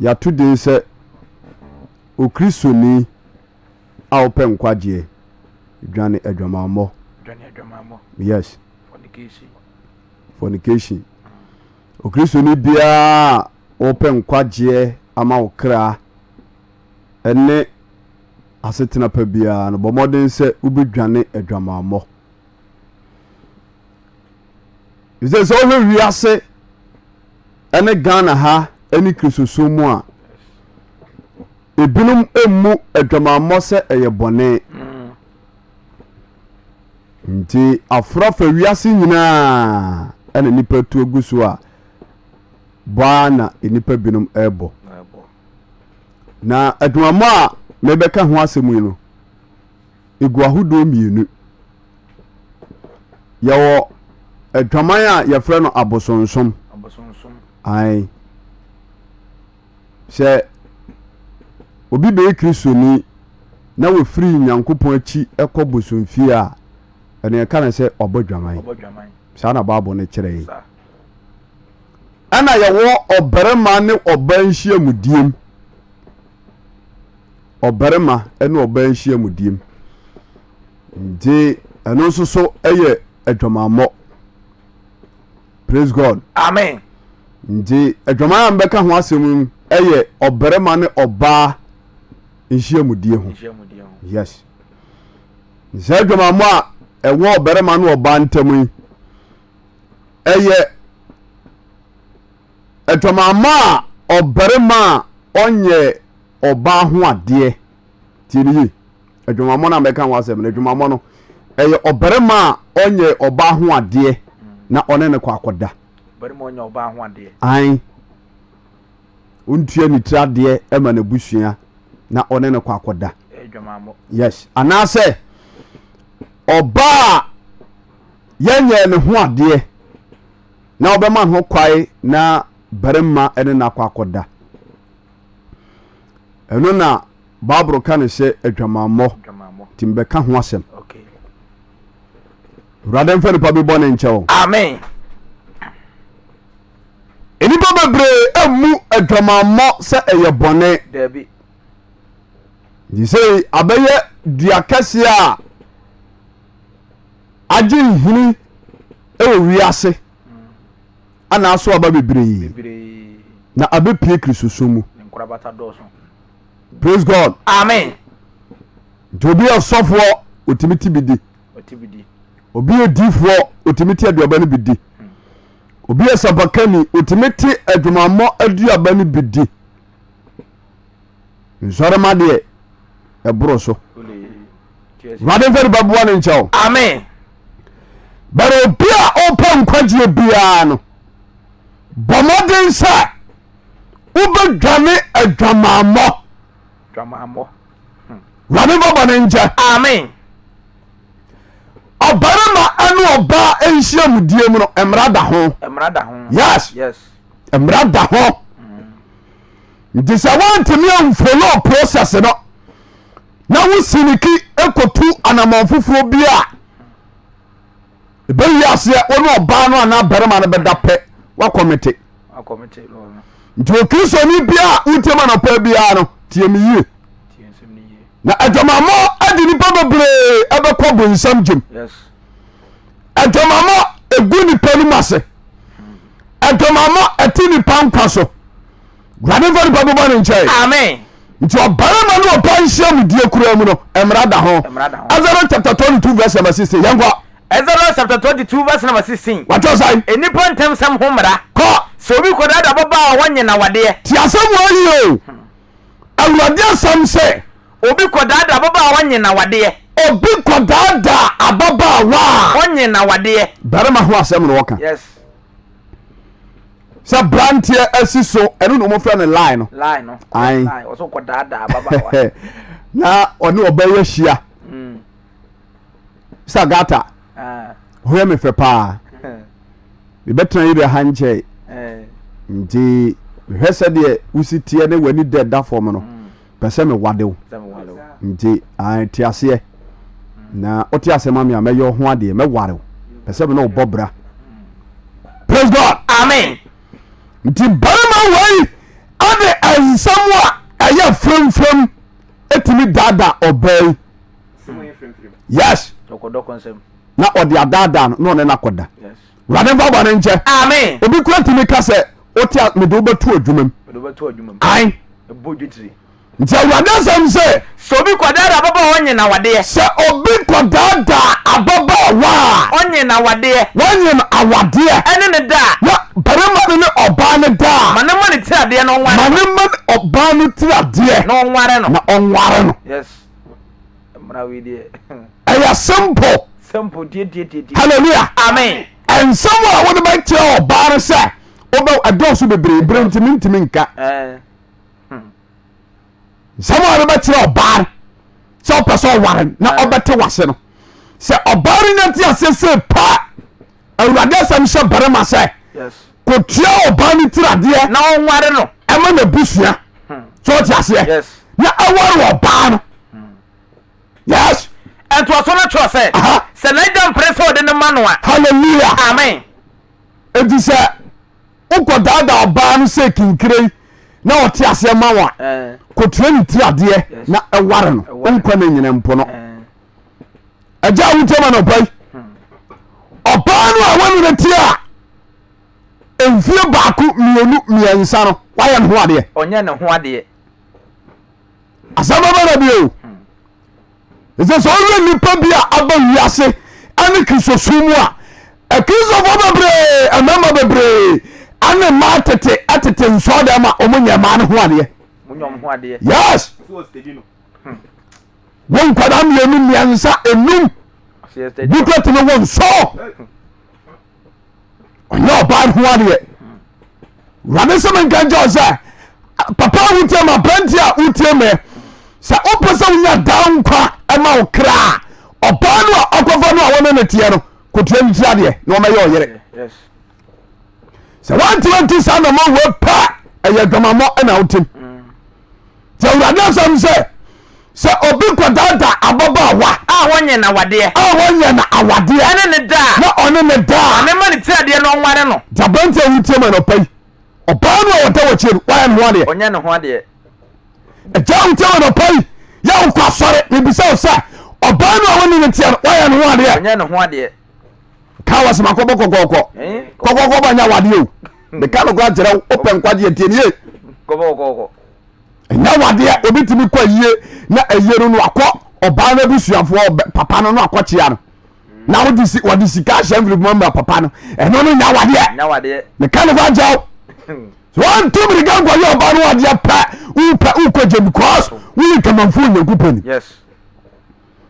Yɛato din sɛ Okristoni a wopɛ nkwagyeɛ, dwane adwamammɔ. Dwane adwamammɔ. Yes. Fornication. Fornication. Okristoni biara a wopɛ nkwagyeɛ ama wo kra ne asetena pa biara no, bɔ mmɔden sɛ wobɛdwane adwamammɔ. Ɛsɛ sɛ wohwɛ wiase ne Ghana ha ne Kristosom mu a, ebinom mmu adwamammɔ sɛ ɛyɛ bɔne. Nti aforo afa wiase nyinaa ɛna nnipa tu agu so a bɔ ara na nnipa binom ɛrebɔ. Na adwamammɔ a mebɛka ho asɛm yi no, egu ahodoɔ mmienu. Yɛwɔ adwaman a yɛfrɛ no abosonsom. Ae. Sɛ obi bɛyɛ Kristoni na wɔfiri Nyankopɔn akyi kɔ bosomfie a, ɛno yɛka no sɛ ɔbɔ dwaman. Saa na Bible no kyerɛ yɛn. Ɛna yɛwɔ ɔbarima ne ɔbaa nhyiamudiem. Ɔbarima ne ɔbaa nhyiamudiem. Nti ɛno nso so yɛ adwamammɔ. Praise God. Amen. Nti adwaman a mbɛka ho asɛm yi yɛ ɔbarima ne ɔbaa nhyiamudie ho. Yes. Saa adwamammɔ a ɛwɔ ɔbarima ne ɔbaa ntam yi ɛyɛ adwamammɔ a ɔbarima a ɔnyɛ ɔbaa ho adeɛ. Tie ne yie. Adwamammɔ no a mɛka ho asɛm no, adwamammɔ no, ɛyɛ ɔbarima a ɔnyɛ ɔbaa ho adeɛ na ɔne no kɔ akɔda. Ɔbarima ɔnyɛ ɔbaa ho adeɛ. Ae. Ɔntua ne tiri adeɛ ma n'abusua na ɔne no kɔ akɔda. Adwamammɔ. Yes. Anaasɛ ɔbaa a yɛnyɛ ne ho adeɛ na ɔbɛma ne ho kwae na barima ne no akɔ akɔda. Ɛno na Bible ka no sɛ adwamammɔ nti mebɛka ho asɛm. Awurade mfa nipa bi bɔne nkyɛ wo. Amen. Nnipa bebree ammu adwamammɔ sɛ ɛyɛ bɔne. Dabi. Nti sɛ abɛyɛ dua kɛseɛ a agye nhini wɔ wiase ana aso aba bebree na abɛpie Kristosom mu. Praise God. Amen. Nti obi yɛ sɔfoɔ otumi ti bi di. Obi yɛ difoɔ otumi ti aduaba no bi di. Obi yɛ sapakani otumi ti adwumammɔ aduaba no bi di. Nsɔrema deɛ ɛboro so. Awurade mfa nipa boa ne nkyɛw. Amen. But obi a ɔpɛ nkwagyeɛ biara no bɔ mmɔden sɛ wobɛdwane adwamammɔ. Dwamammɔ. Wurade mfa bɔne nkyɛ. Amen. Ɔbarima ɛne ɔbaa nhyiamudie mu no mmara da ho. Mmara da ho. Yes. Yes. Mmara da ho. Nti sɛ woantumi amfollow process no na wo siniki kotu anamɔn foforɔ bi a ɛbɛwi aseɛ wo ne ɔbaa no anaa barima no bɛda pɛ woakɔmete. Nti okristoni bi a wotie ma nɔpɛ biara no tie me yie na adwamammɔ ade nipa bebree ɛbɛkɔ bonsam gyem. Adwamammɔ egu nipa no mu ase. Adwamammɔ ɛte nipa nkwa so. Wurade mfa nipa bobɔ ne nkyɛn. Amen. Nti ɔbarima ne ɔbaa nhyiamudie koraa mu no mmara da ho. Exodus chapter 22 verse number 16 yɛnkɔ. Exodus chapter 22 verse number 16. Watɔ sɛn? Nnipa ntɛmsɛm ho mmara. Kɔ. Sɛ obi kɔdaadaa ababaa a wɔnyɛ n'awadeɛ. Te asɛm wɔ yi o. Awurade asɛm sɛ. Obi kɔdaadaa ababaa a wɔnyɛ n'awadeɛ. Obi kɔdaadaa ababaawa a. Wɔnyɛ n'awadeɛ. Barima ho asɛm na ɔka. Yes. Sɛ branteɛ asi so ɛno na wɔfrɛ no lie no. Lie no. Ae. Lie ɔsɛ kɔdaadaa ababaawa. Na ɔne ɔbaa yi ahyia. Sagata. Ah. Ho yɛ me fɛ paa. Mebɛtena yere ha nkyɛe. Nti mehwɛ sɛdeɛ wosi teɛ ne w'ani dɛ da fam no. Pɛ sɛ mewade wo. Nti te aseɛ. Na wote aseɛ ma me a mɛyɛ wo ho adeɛ mɛware wo. Pɛ sɛ me ne wo bɔ bra. Praise God. Amen. Nti barima wei ade. Nsɛm a ɛyɛ fremfrem tumi daadaa ɔbaa yi. Yes. Na ɔde adaadaa no na ɔne no akɔda. Wurade mfa bɔne nkyɛ. Amen. Obi kura tumi ka sɛ wote a mede wobɛto adwuma mu. Ae. Nti Awurade asɛm se. Sɛ obi kɔdaadaa ababaawa a ɔnye no awadeɛ. Sɛ obi kɔdaadaa ababaawa a. Ɔnye no awadeɛ. Wɔnye no awadeɛ. Ɛne no da a. Na barima no ne ɔbaa no da a. Ma no mma ne tiri adeɛ na ɔnware no. Ma no mma ɔbaa no tiri adeɛ. Na ɔnware no. Na ɔnware no. Yes. Mmara wei deɛ. Ɛyɛ simple. Simple tietietie. Hallelujah. Amen. Nsɛm a wode bɛkyerɛ ɔbaa no sɛ wobɛ ɛdɔɔso bebree bere ntumi ntumi nka. Eh. Nsɛm a wode bɛkyerɛ ɔbaa no sɛ ɔpɛ sɛ ɔware no na ɔbɛte wase no sɛ ɔbaa no nya te aseɛ sɛ paa awurade asɛm hyɛ barima sɛ kɔtua ɔbaa no tiri adeɛ na ɔnware no ɛma n'abusua sɛ ɔte aseɛ na ɛware ɔbaa no yes ɛntoaso no kyerɛ sɛ sɛ n'agya mpere sɛ ɔde no ma no a hallelujah amen enti sɛ wokɔdaadaa ɔbaa no sɛ kinkire yi na ɔte aseɛ ma wo a kɔtua ne tiri adeɛ na ɛware no wonkɔ no nyina mpo no agya a wotie ma no ɔba yi ɔbaa no a wɔne no te a mfie baako mmienu mmiɛnsa no wayɛ ne ho adeɛ ɔnyɛ ne ho adeɛ asɛm bɛbɛ na bio ɛsɛ sɛ ɔyɛ nnipa bi a aba wiase ɛne kristosom mu a akristofoɔ bebree mmarima bebree ɛne mmaa tete ɛtete nsɔɔdɛm a wɔn nyɛ mmaa no ho adeɛ yes wo nkwadaa mmienu mmiɛnsa enum bi kura tumi wo nsɔ ɔnyɛ ɔbaa ho adeɛ wurade sɛ menka nkyɛ wo sɛ papa a wotie ma aberante a wotie me sɛ wopɛ sɛ wonya daa nkwa ɛma wo kra a ɔbaa no a ɔkɔfa no a wɔne ne teɛ no kɔtua ne tiri adeɛ na ɔmɛyɛ ɔyere sɛ woantumi nti saa nɔma wei pɛ ɛyɛ adwamammɔ ɛna wotem Nti Awurade asɛm sɛ, sɛ obi kɔdaadaa ababaawa. A wɔnyɛ no awadeɛ. A wɔnyɛ no awadeɛ. Ɛne ne da a. Na ɔne ne da a. Ma ne ma ne tiri adeɛ na ɔnware no. Nti aberanteɛ a wotie ma anɔpa yi, ɔbaa no a ɔda w'akyi no, wayɛ ne ho adeɛ. Ɔnyɛ ne ho adeɛ. Agya a wotie ma anɔpa yi, yɛ wokɔ asɔre, mebisa wo sɛ, ɔbaa no a wɔne ne teɛ no, wayɛ ne ho adeɛ. Ɔnyɛ ne ho adeɛ. Ka wɔ sɛ makɔbɔ kɔkɔɔkɔ. Kɔkɔɔkɔ ba nyɛ awadeɛ o. Meka no kora kyerɛ wo, wopɛ nkwagyeɛ tie nie. Kɔkɔɔkɔ. Ɛnyɛ wadeɛ obi tumi kɔ ayie na ayie no no akɔ ɔbaa no abusuafoɔ papa no no akɔkyea no na wode si wɔde sika ahyɛ envelope mu ama papa no ɛno no nyɛ wadeɛ meka no kwa kyɛw so wɔnto mirika nkɔyɛ ɔbaa no wadeɛ pɛ wopɛ wokɔ gye because woyɛ dwamanfoɔ Onyankopɔn ni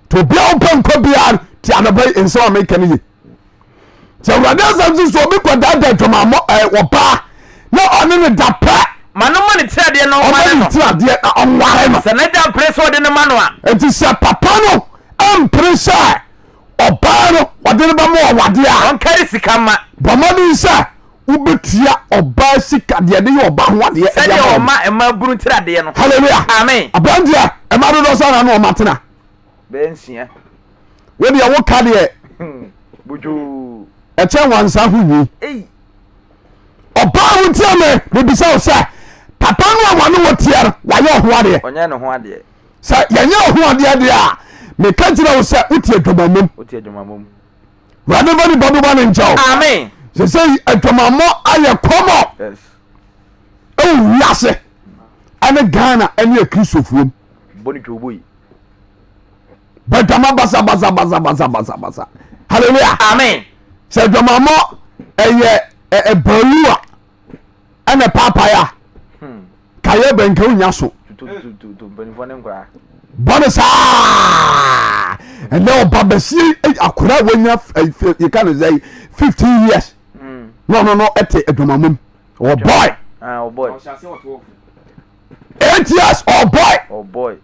nti obia wopɛ nkɔ biara ti anɔpa yi nsɛm a meka no ye Sɛ Awurade asɛm si so obi kɔdaadaa adwamammɔ ɛɛ ɔbaa na ɔne ne da pɛ. Ma no mmɔ ne tiri adeɛ na ɔnware no. Ɔmmɔ ne tiri adeɛ na ɔnware no. Sɛ n'agya mpere sɛ ɔde no ma no a. Enti sɛ papa no mpere sɛ ɔbaa no ɔde no bɛma ɔwadeɛ a. Ɔnkari sika mma. Bɔ mmɔden sɛ wobɛtua ɔbaa sika deɛ ɛde yɛ ɔbaa ho adeɛ. Sɛdeɛ ɔma mmaa bunu tiri adeɛ no. Hallelujah. Amen. Aberanteɛ mmaa dodoɔ sɛ na na ɔma tena. Bɛyɛ nsia. Wo deɛ wo ka deɛ. Bodwoo. Ɛkyɛ wansa ho nwi. Ɔbaa wo tie me mebisa wo sɛ papa no a wɔne wo teɛ no wayɛ ɔho adeɛ. Ɔnyɛ ne ho adeɛ. Sɛ yɛnyɛ ɔho adeɛ deɛ a meka kyerɛ wo sɛ wote adwamammom. Wote adwamammom. Wurade mfa nipa bi bɔne nkyɛ wo. Amen. Sɛ sɛ adwamammɔ ayɛ kɔmɔ. Yes. Ɛwɔ wiase ɛne Ghana ɛne akristofoɔ mu. Bɔ ne twoboi. Bɛdwama basa basa basa basa basa basa. Hallelujah. Amen. Sɛ adwamamɔ ɛyɛ ɛbaalu a ɛna paapae a hmm. kayɛ bɛnka wonya so. Bɔne saa ɛnɛ ɔba bɛsie akora wanya yɛka no sɛ 15 years hmm. na ɔno no ɛte adwamamɔ mu ɔwɔ boy. Ah, boy. 8 years ɔboy. Boy.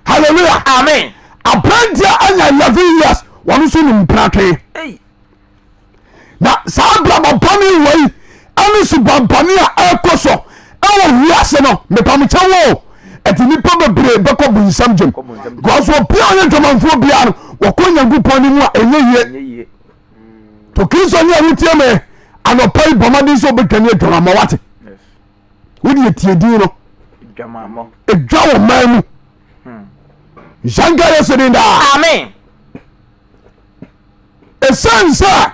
Hallelujah. Amen. Aberanteɛ anya 11 years wɔn nso nim mpratwe. Na saa abrabɔ bɔne wei ɛne suban bɔne a ɛkɔ so ɛwɔ wiase no mepamkyɛ wo ɛti nipa bebree bɛkɔ bonsam gyem because obi a ɔyɛ dwamanfoɔ biara no wɔkɔ nyankopɔn no mu a ɛnyɛ yie to kristo ne a wotie me anɔpa yi bɔmmɔden sɛ wobɛdwane adwamammɔ wate wode atie din no. Edwa wɔ man mu. Nhyɛ nka Yesu din daa. Amen. Ɛsiane sɛ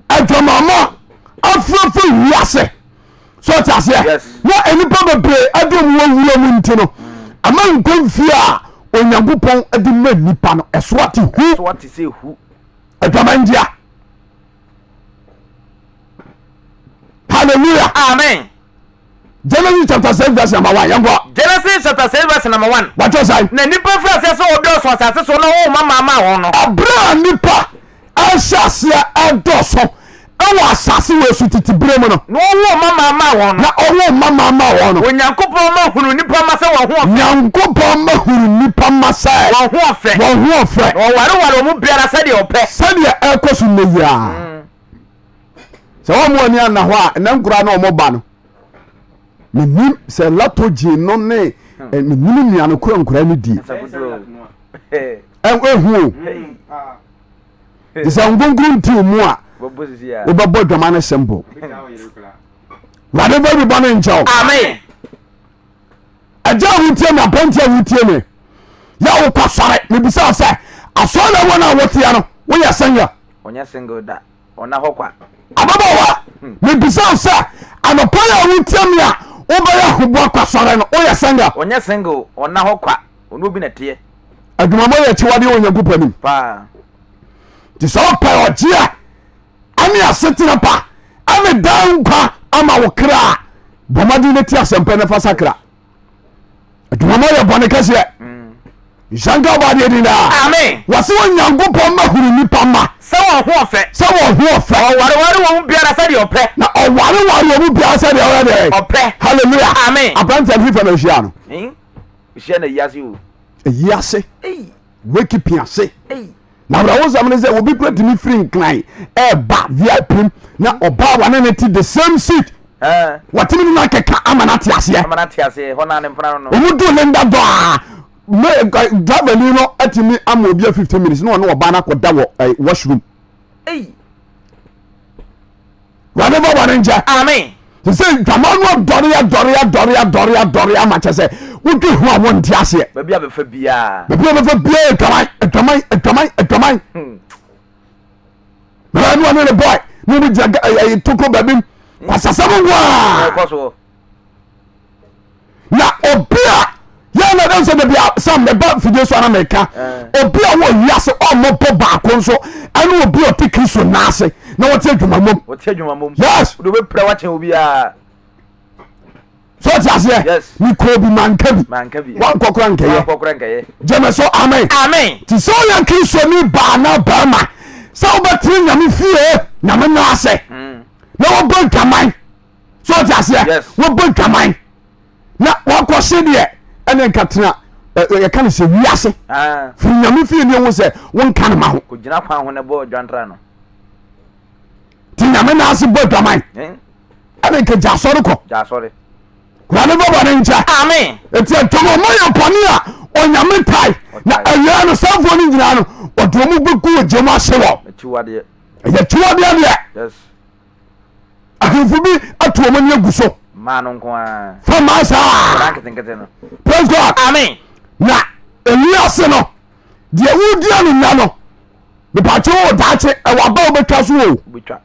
adwamammɔ afurafura wiase so ɔte aseɛ na nnipa bebree ade ɔmo wɔ wura mu nti no ama nkwa mfie a Onyankopɔn de ma nnipa no ɛso ate hu. Adwamangyea. Hallelujah. Amen. Genesis chapter 6 verse number 1. Yɛnkɔ. Genesis chapter 6 verse number 1. Wɔtɔ sɛn? Na nnipa firi aseɛ sɛ wɔdɔɔso asase so na wɔwo mma maa maa wɔn no. Ɛberɛ a nnipa ɛhyɛ aseɛ ɛdɔɔso ɛwɔ asase wɔ so tete berɛ mu no. Na wɔwoo mma maa maa wɔn no. Na ɔwoo mma maa maa wɔn no. Onyankopɔn mma hunuu nnipa mma sɛ wɔn ho ɔfɛ. Nyankopɔn mma hunuu nnipa mma sɛ. Wɔn ho ɔfɛ. Wɔn ho ɔfɛ. Na wɔwareware wɔn mu biara sɛdeɛ ɔpɛ. Sɛdeɛ ɛrekɔ so nnɛ yi ara. Sɛ wɔn ani anna hɔ a, ɛnɛ nkoraa na wɔn ba no. Menim sɛ latogen no ne hmm. menim nnuane kora nkoraa no die. Ɛhu o. Te sɛ nkonkoro ntiw mu a wobɛbɔ dwama no simple. Wurade bɛ bi bɔ ne nkyɛw. Amen. Agya a wotie me aberanteɛ a wotie me yɛ wokɔ asɔre mebisa sɛ asɔre na ɛwɔ no a woteɛ no woyɛ single. Ɔnyɛ single da. Ɔnna hɔ kwa. Ababaawa, mebisa wo sɛ, anɔpa yi a wotie me a wobɛyɛ ahoboa kɔ asɔre no, woyɛ single? Ɔnyɛ single, ɔnna hɔ kwa. Ɔne obi na ɛteɛ. Adwumamɔ yɛ akyiwadeɛ wɔ Onyankopɔn anim. Paa. Nti sɛ wopɛ ɔgyeɛ ɛne asetena pa ɛne daa nkwa ama wo kra a, bɔ mmɔden no ti asɛmpa no fa sakra. Adwumamɔ yɛ bɔne kɛseɛ. Nhyira nka ɔbɔ adeɛ din daa. Amen. Wɔse Onyankopɔn ma hunu nnipa mma. Sɛ wɔn ho ɔfɛ. Sɛ wɔn ho ɔfɛ. Ɔwareware wɔn mu biara sɛdeɛ ɔpɛ. Na ɔwareware wɔn mu biara sɛdeɛ ɔyɛ deɛ. Ɔpɛ. Hallelujah. Amen. Aberanteɛ no fifa na ɔhyia no. Ɔhyia no ayi ase o. Ayi ase. Wakeeping ase. Na awerɛhosɛm ne sɛ obi kura tumi firi nkran ɛɛba VIP mu na ɔbaa wɔne ne te the same seat. Wɔtumi ne no akeka ama no ate aseɛ. Ama no ate aseɛ hɔ naa ne mpena no no. Wɔn du Linda dɔ a me driver ni no atumi ama obi a 15 minutes na ɔne ɔbaa no akɔda wɔ washroom. Wurade bɔ bɔne nkyɛ. Amen. Te sɛ dwama no adɔre adɔre adɔre adɔre adɔre ama kyɛ sɛ wodwe ho a wonte aseɛ. Baabi a bɛfa biara. Baabi a bɛfa biara adwaman adwaman adwaman adwaman. Bɛrɛ ne ɔne ne boy ne ɔmo gyina ɛyɛ toko baabi mu. Kwasasɛm nkoaa. Ɛkɔ soɔ. Na obi a yɛn na dɛm sɛ dabi a sam meba fidie so ana meka obi a wɔ wiase ɔmmɔbɔ baako nso ɛne obi a ɔte kristo nan ase na wɔte adwuma mom. Wɔte adwuma mom. Yes. Wode wobɛpira wakyɛn obiara. So ɔte aseɛ. Yes. Mekɔɔ bi manka bi. Manka bi. Wankɔ kora nkɛyɛ. Wankɔ kora nkɛyɛ. Gyeme so amen. Amen. Te sɛ ɔyɛ kristoni baa na bɛrima sɛ wobɛtene nyame fie nyame nan ase na wɔbɔ dwaman. So ɔte aseɛ. Wɔbɔ dwaman na wakɔ se deɛ ɛne nka tena yɛka no sɛ wiase ah. firi nyame fie ne ɛhu sɛ wonka no ma ho kɔgyina kwan ho na bɔ dwantra no nti nyame na ase bɔ dwaman eh? ɛne nka gya asɔre kɔ wurade bɔ bɔne nkyɛ ɛti adwamamɔ yɛ bɔne a onyame tae na awia no sɛfoɔ no nyinaa no ɔde ɔmu bɛgu ogya mu ahye wɔ ɛyɛ kyiwadeɛ deɛ ahemfo bi ato wɔn ani agu so. Mmaa no nko ara. Fa mmaa saa. Nkwadaa nketenkete no. Praise God. Amen. Na ewiase no deɛ wodua no nya no mepatwe wo daakye ɛwɔ aba a wobɛtwa so o. Wobɛtwa.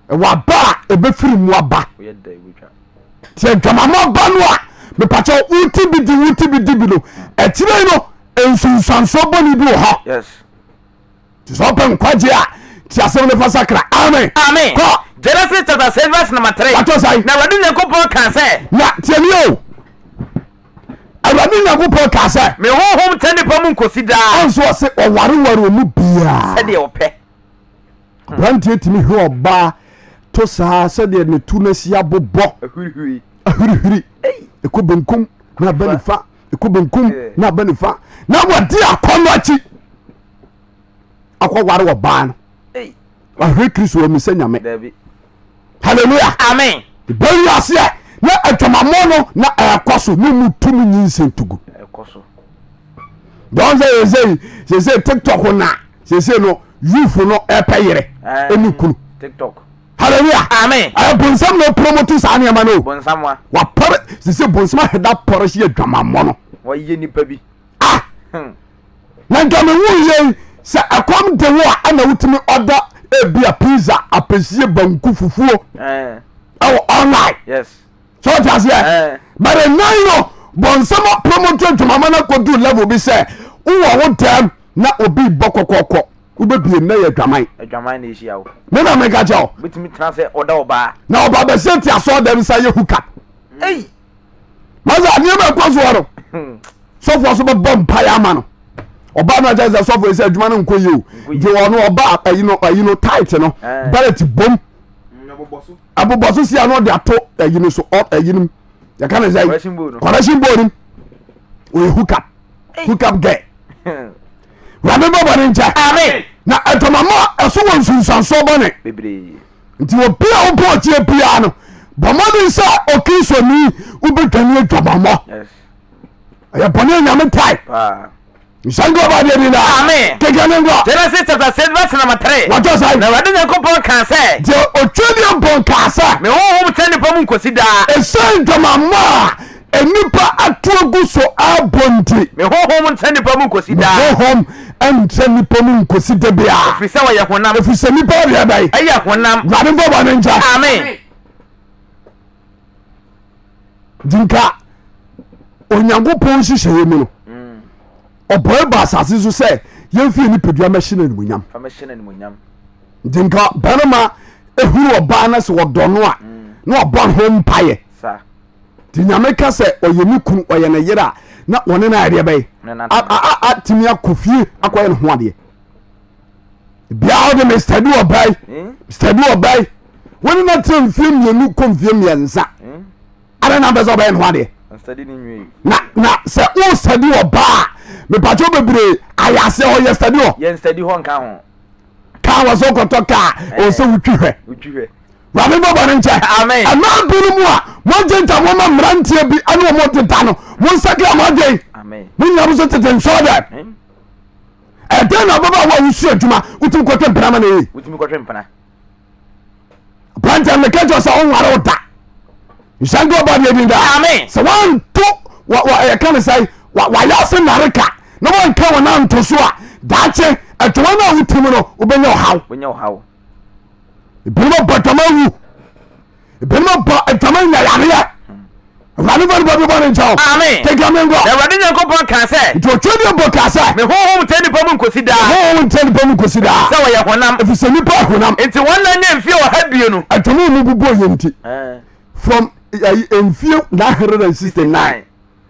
Ɛwɔ aba a ɛbɛfiri mu aba. Woyɛ dɛ wobɛtwa. Sɛ adwamamɔ ba no a mepatwe wote bi di wote bi di bi no akyire no nsunsuansoɔ bɔne bi wɔ hɔ. Yes. Nti sɛ ɔpɛ nkwagye a ti asɛm no fa sakra. Amen. Amen. Kɔ. Genesis chapter 6 verse number 3. Wato sɛn? Na Awurade Nyankopɔn kaa sɛ. Na tie mi o. Awurade Nyankopɔn kaa sɛ. Me honhom tɛ nipa mu nkosi daa. Ɔnso ɔse ɔwareware ɔmu biara. Sɛdeɛ ɔpɛ. Aberanteɛ tumi hwɛ ɔbaa to saa sɛdeɛ ne to no asi abobɔ. Ahurihuri. Ahurihuri. Ɛkɔ benkum na aba nifa. Ɛkɔ benkum na aba nifa. Na wɔde akɔnnɔ akyi. Akɔware ɔbaa no. Wahwɛ Kristo wɔ mu sɛ nyame. Hallelujah. Amen. Bɛwi aseɛ na adwamammɔ no na ɛkɔ so ne mu tu mu nyinsɛn tugu. Dɔn sɛ sɛsɛ sɛsɛ TikTok na sɛsɛ no youth no ɛpɛ yere ɛne kunu. TikTok. Hallelujah. Amen. Ɛyɛ bonsam na ɔpromote saa nneɛma no. Bonsam wa. Wapɔre sisi bonsam aheda pɔre si adwamammɔ no. Wɔyɛ nipa bi. Ah. Na nka me wu yie sɛ ɛkɔm de wo a ɛna wotumi ɔda ebi a pizza apɛsie banku fufuo. Ɛwɔ online. Yes. So ɔte aseɛ. But ɛnan no bonsam apromote adwamammɔ no akɔdu level bi sɛ wowɔ wo dɛm na obi bɔ kɔkɔkɔ. Wobɛbie nnɛ yɛ adwaman. Adwaman na ɛhyia wo. Me na meka kyɛ wo. Wobɛtumi tena sɛ ɔda ɔbaa. Na ɔba bɛsɛ ti asɔɔ dɛm sa yɛ hookup. Ei. Masa nneɛma ɛkɔ soɔ no. Sɔfoɔ so bɛbɔ mpaeɛ ama no. Ɔbaa no akyɛ sɛ sɔfoɔ sɛ adwuma no nkɔ yie o. Nti ɔno ɔba ayi no ayi no tight no. Bɛlɛt bom. Abobɔ so si ano ɔde ato ayi no so ayi no mu. Yɛka ne sɛ correction bowl no. Ɔyɛ hookup. Hookup girl. Wurade bɔ bɔne nkyɛ. Amen. Na adwamamɔ a ɛso wɔ nsunsuansoɔ bɔne. Bebree. Nti obi a wobɔ ɔgyeɛ biara no bɔ mmɔden sɛ okristoni wobɛdwane adwamamɔ. Yes. Ɛyɛ bɔne a Nyame tae. Paa. Nhyɛ ɔba deɛ ni daa. Amen. Keka ne nkɔ. Genesis chapter 6 verse number 3. Wɔtɔ sɛn? Na Awurade Nyankopɔn kaa sɛ. Deɛ otwa deɛ bɔn kaa sɛ. Me honhom tena nipa mu nkosi daa. Ɛsiane dwamamɔ a nnipa ato agu so abɔ nti. Me honhom ntena nipa mu nkosi daa. Me honhom ntena nipa mu nkosi da biara. Ɛfiri sɛ wɔyɛ honam. Ɛfiri sɛ nipa deɛ bɛn. Ɛyɛ honam. Awurade mfa bɔne nkyɛ. Amen. Nti nka Onyankopɔn nhyehyɛeɛ mu no ɔbɔe ba asase so sɛ yɛmfi yɛn nipadua mɛhyɛ no animuonyam. Nti nka barima ehuru ɔbaa no sɛ ɔdɔ no a na ɔbɔ ne ho mpaeɛ. Nti Nyame ka sɛ ɔyɛ ne kunu ɔyɛ ne yere a na ɔne no ayɛdeɛ bɛyɛ atumi akɔ fie akɔyɛ ne ho adeɛ. Biara wode mestadi ɔbaa yi mestadi ɔbaa yi wone no tena mfie mmienu kɔ mfie mmiɛnsa ada na mpɛ sɛ ɔbɛyɛ ne ho adeɛ na na sɛ wo stadi ɔbaa mepatwo bebree ayɛ aseɛ hɔ yɛ stadi hɔ yɛn stadi hɔ nka ho kaa wɔ sɛ wokɔtɔ kaa ɔwɔ sɛ wotwi hwɛ wurade bɔ bɔne nkyɛ ɛmaa binom a mogye nta moma mmeranteɛ bi ɛne ɔmo deda no monsakra mo adwen mo nyina mo so tete nsɔɔ dɛ ɛdɛn na ɔbɛba wo a wosua adwuma wotumi kɔtwe mpena ma no yi wotumi kɔtwe mpena aberanteɛ meka kyerɛ sɛ wonware wo da nhyɛnka ɔba deɛ din daa sɛ woanto yɛka ne sɛ wayɛ ase nareka na woanka wɔn anto so a daakye adwuma no a wotim no wobɛnya ɔhaw ebinom abɔ adwama wu ebinom abɔ adwama nya yareɛ awurade bɔ ne bɔ bɔ ne nkyɛn amen keka me nkɔ na awurade nyankopɔn kaa sɛ nti ɔtwa deɛ bɔ kaa sɛ me honhom ntra nipa mu nkosi daa honhom ntra nipa mu nkosi daa sɛ wɔyɛ honam ɛfiri sɛ nipa honam nti wɔn nna nyɛ mfie ɔha duonu adwama mu bobɔ yɛ nti from mfie 969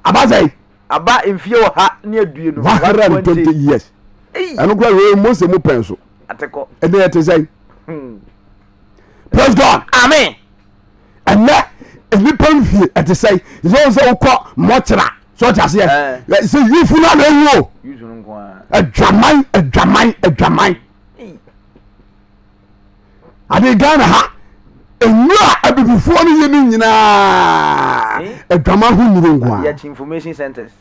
aba sɛn aba mfie 120 120 years ɛno kora wei mose mu pɛn so ɛnɛ yɛte sɛn praise God amen ɛnɛ nnipa mfie ɛte sɛn sɛ sɛ wokɔ mɔkyera sɛ ɔte aseɛ sɛ yufu no ana ɛwu o adwaman adwaman adwaman ade Ghana ha nnuro a abibifoɔ no yɛ no nyinaa adwaman ho nnuro nko a information centers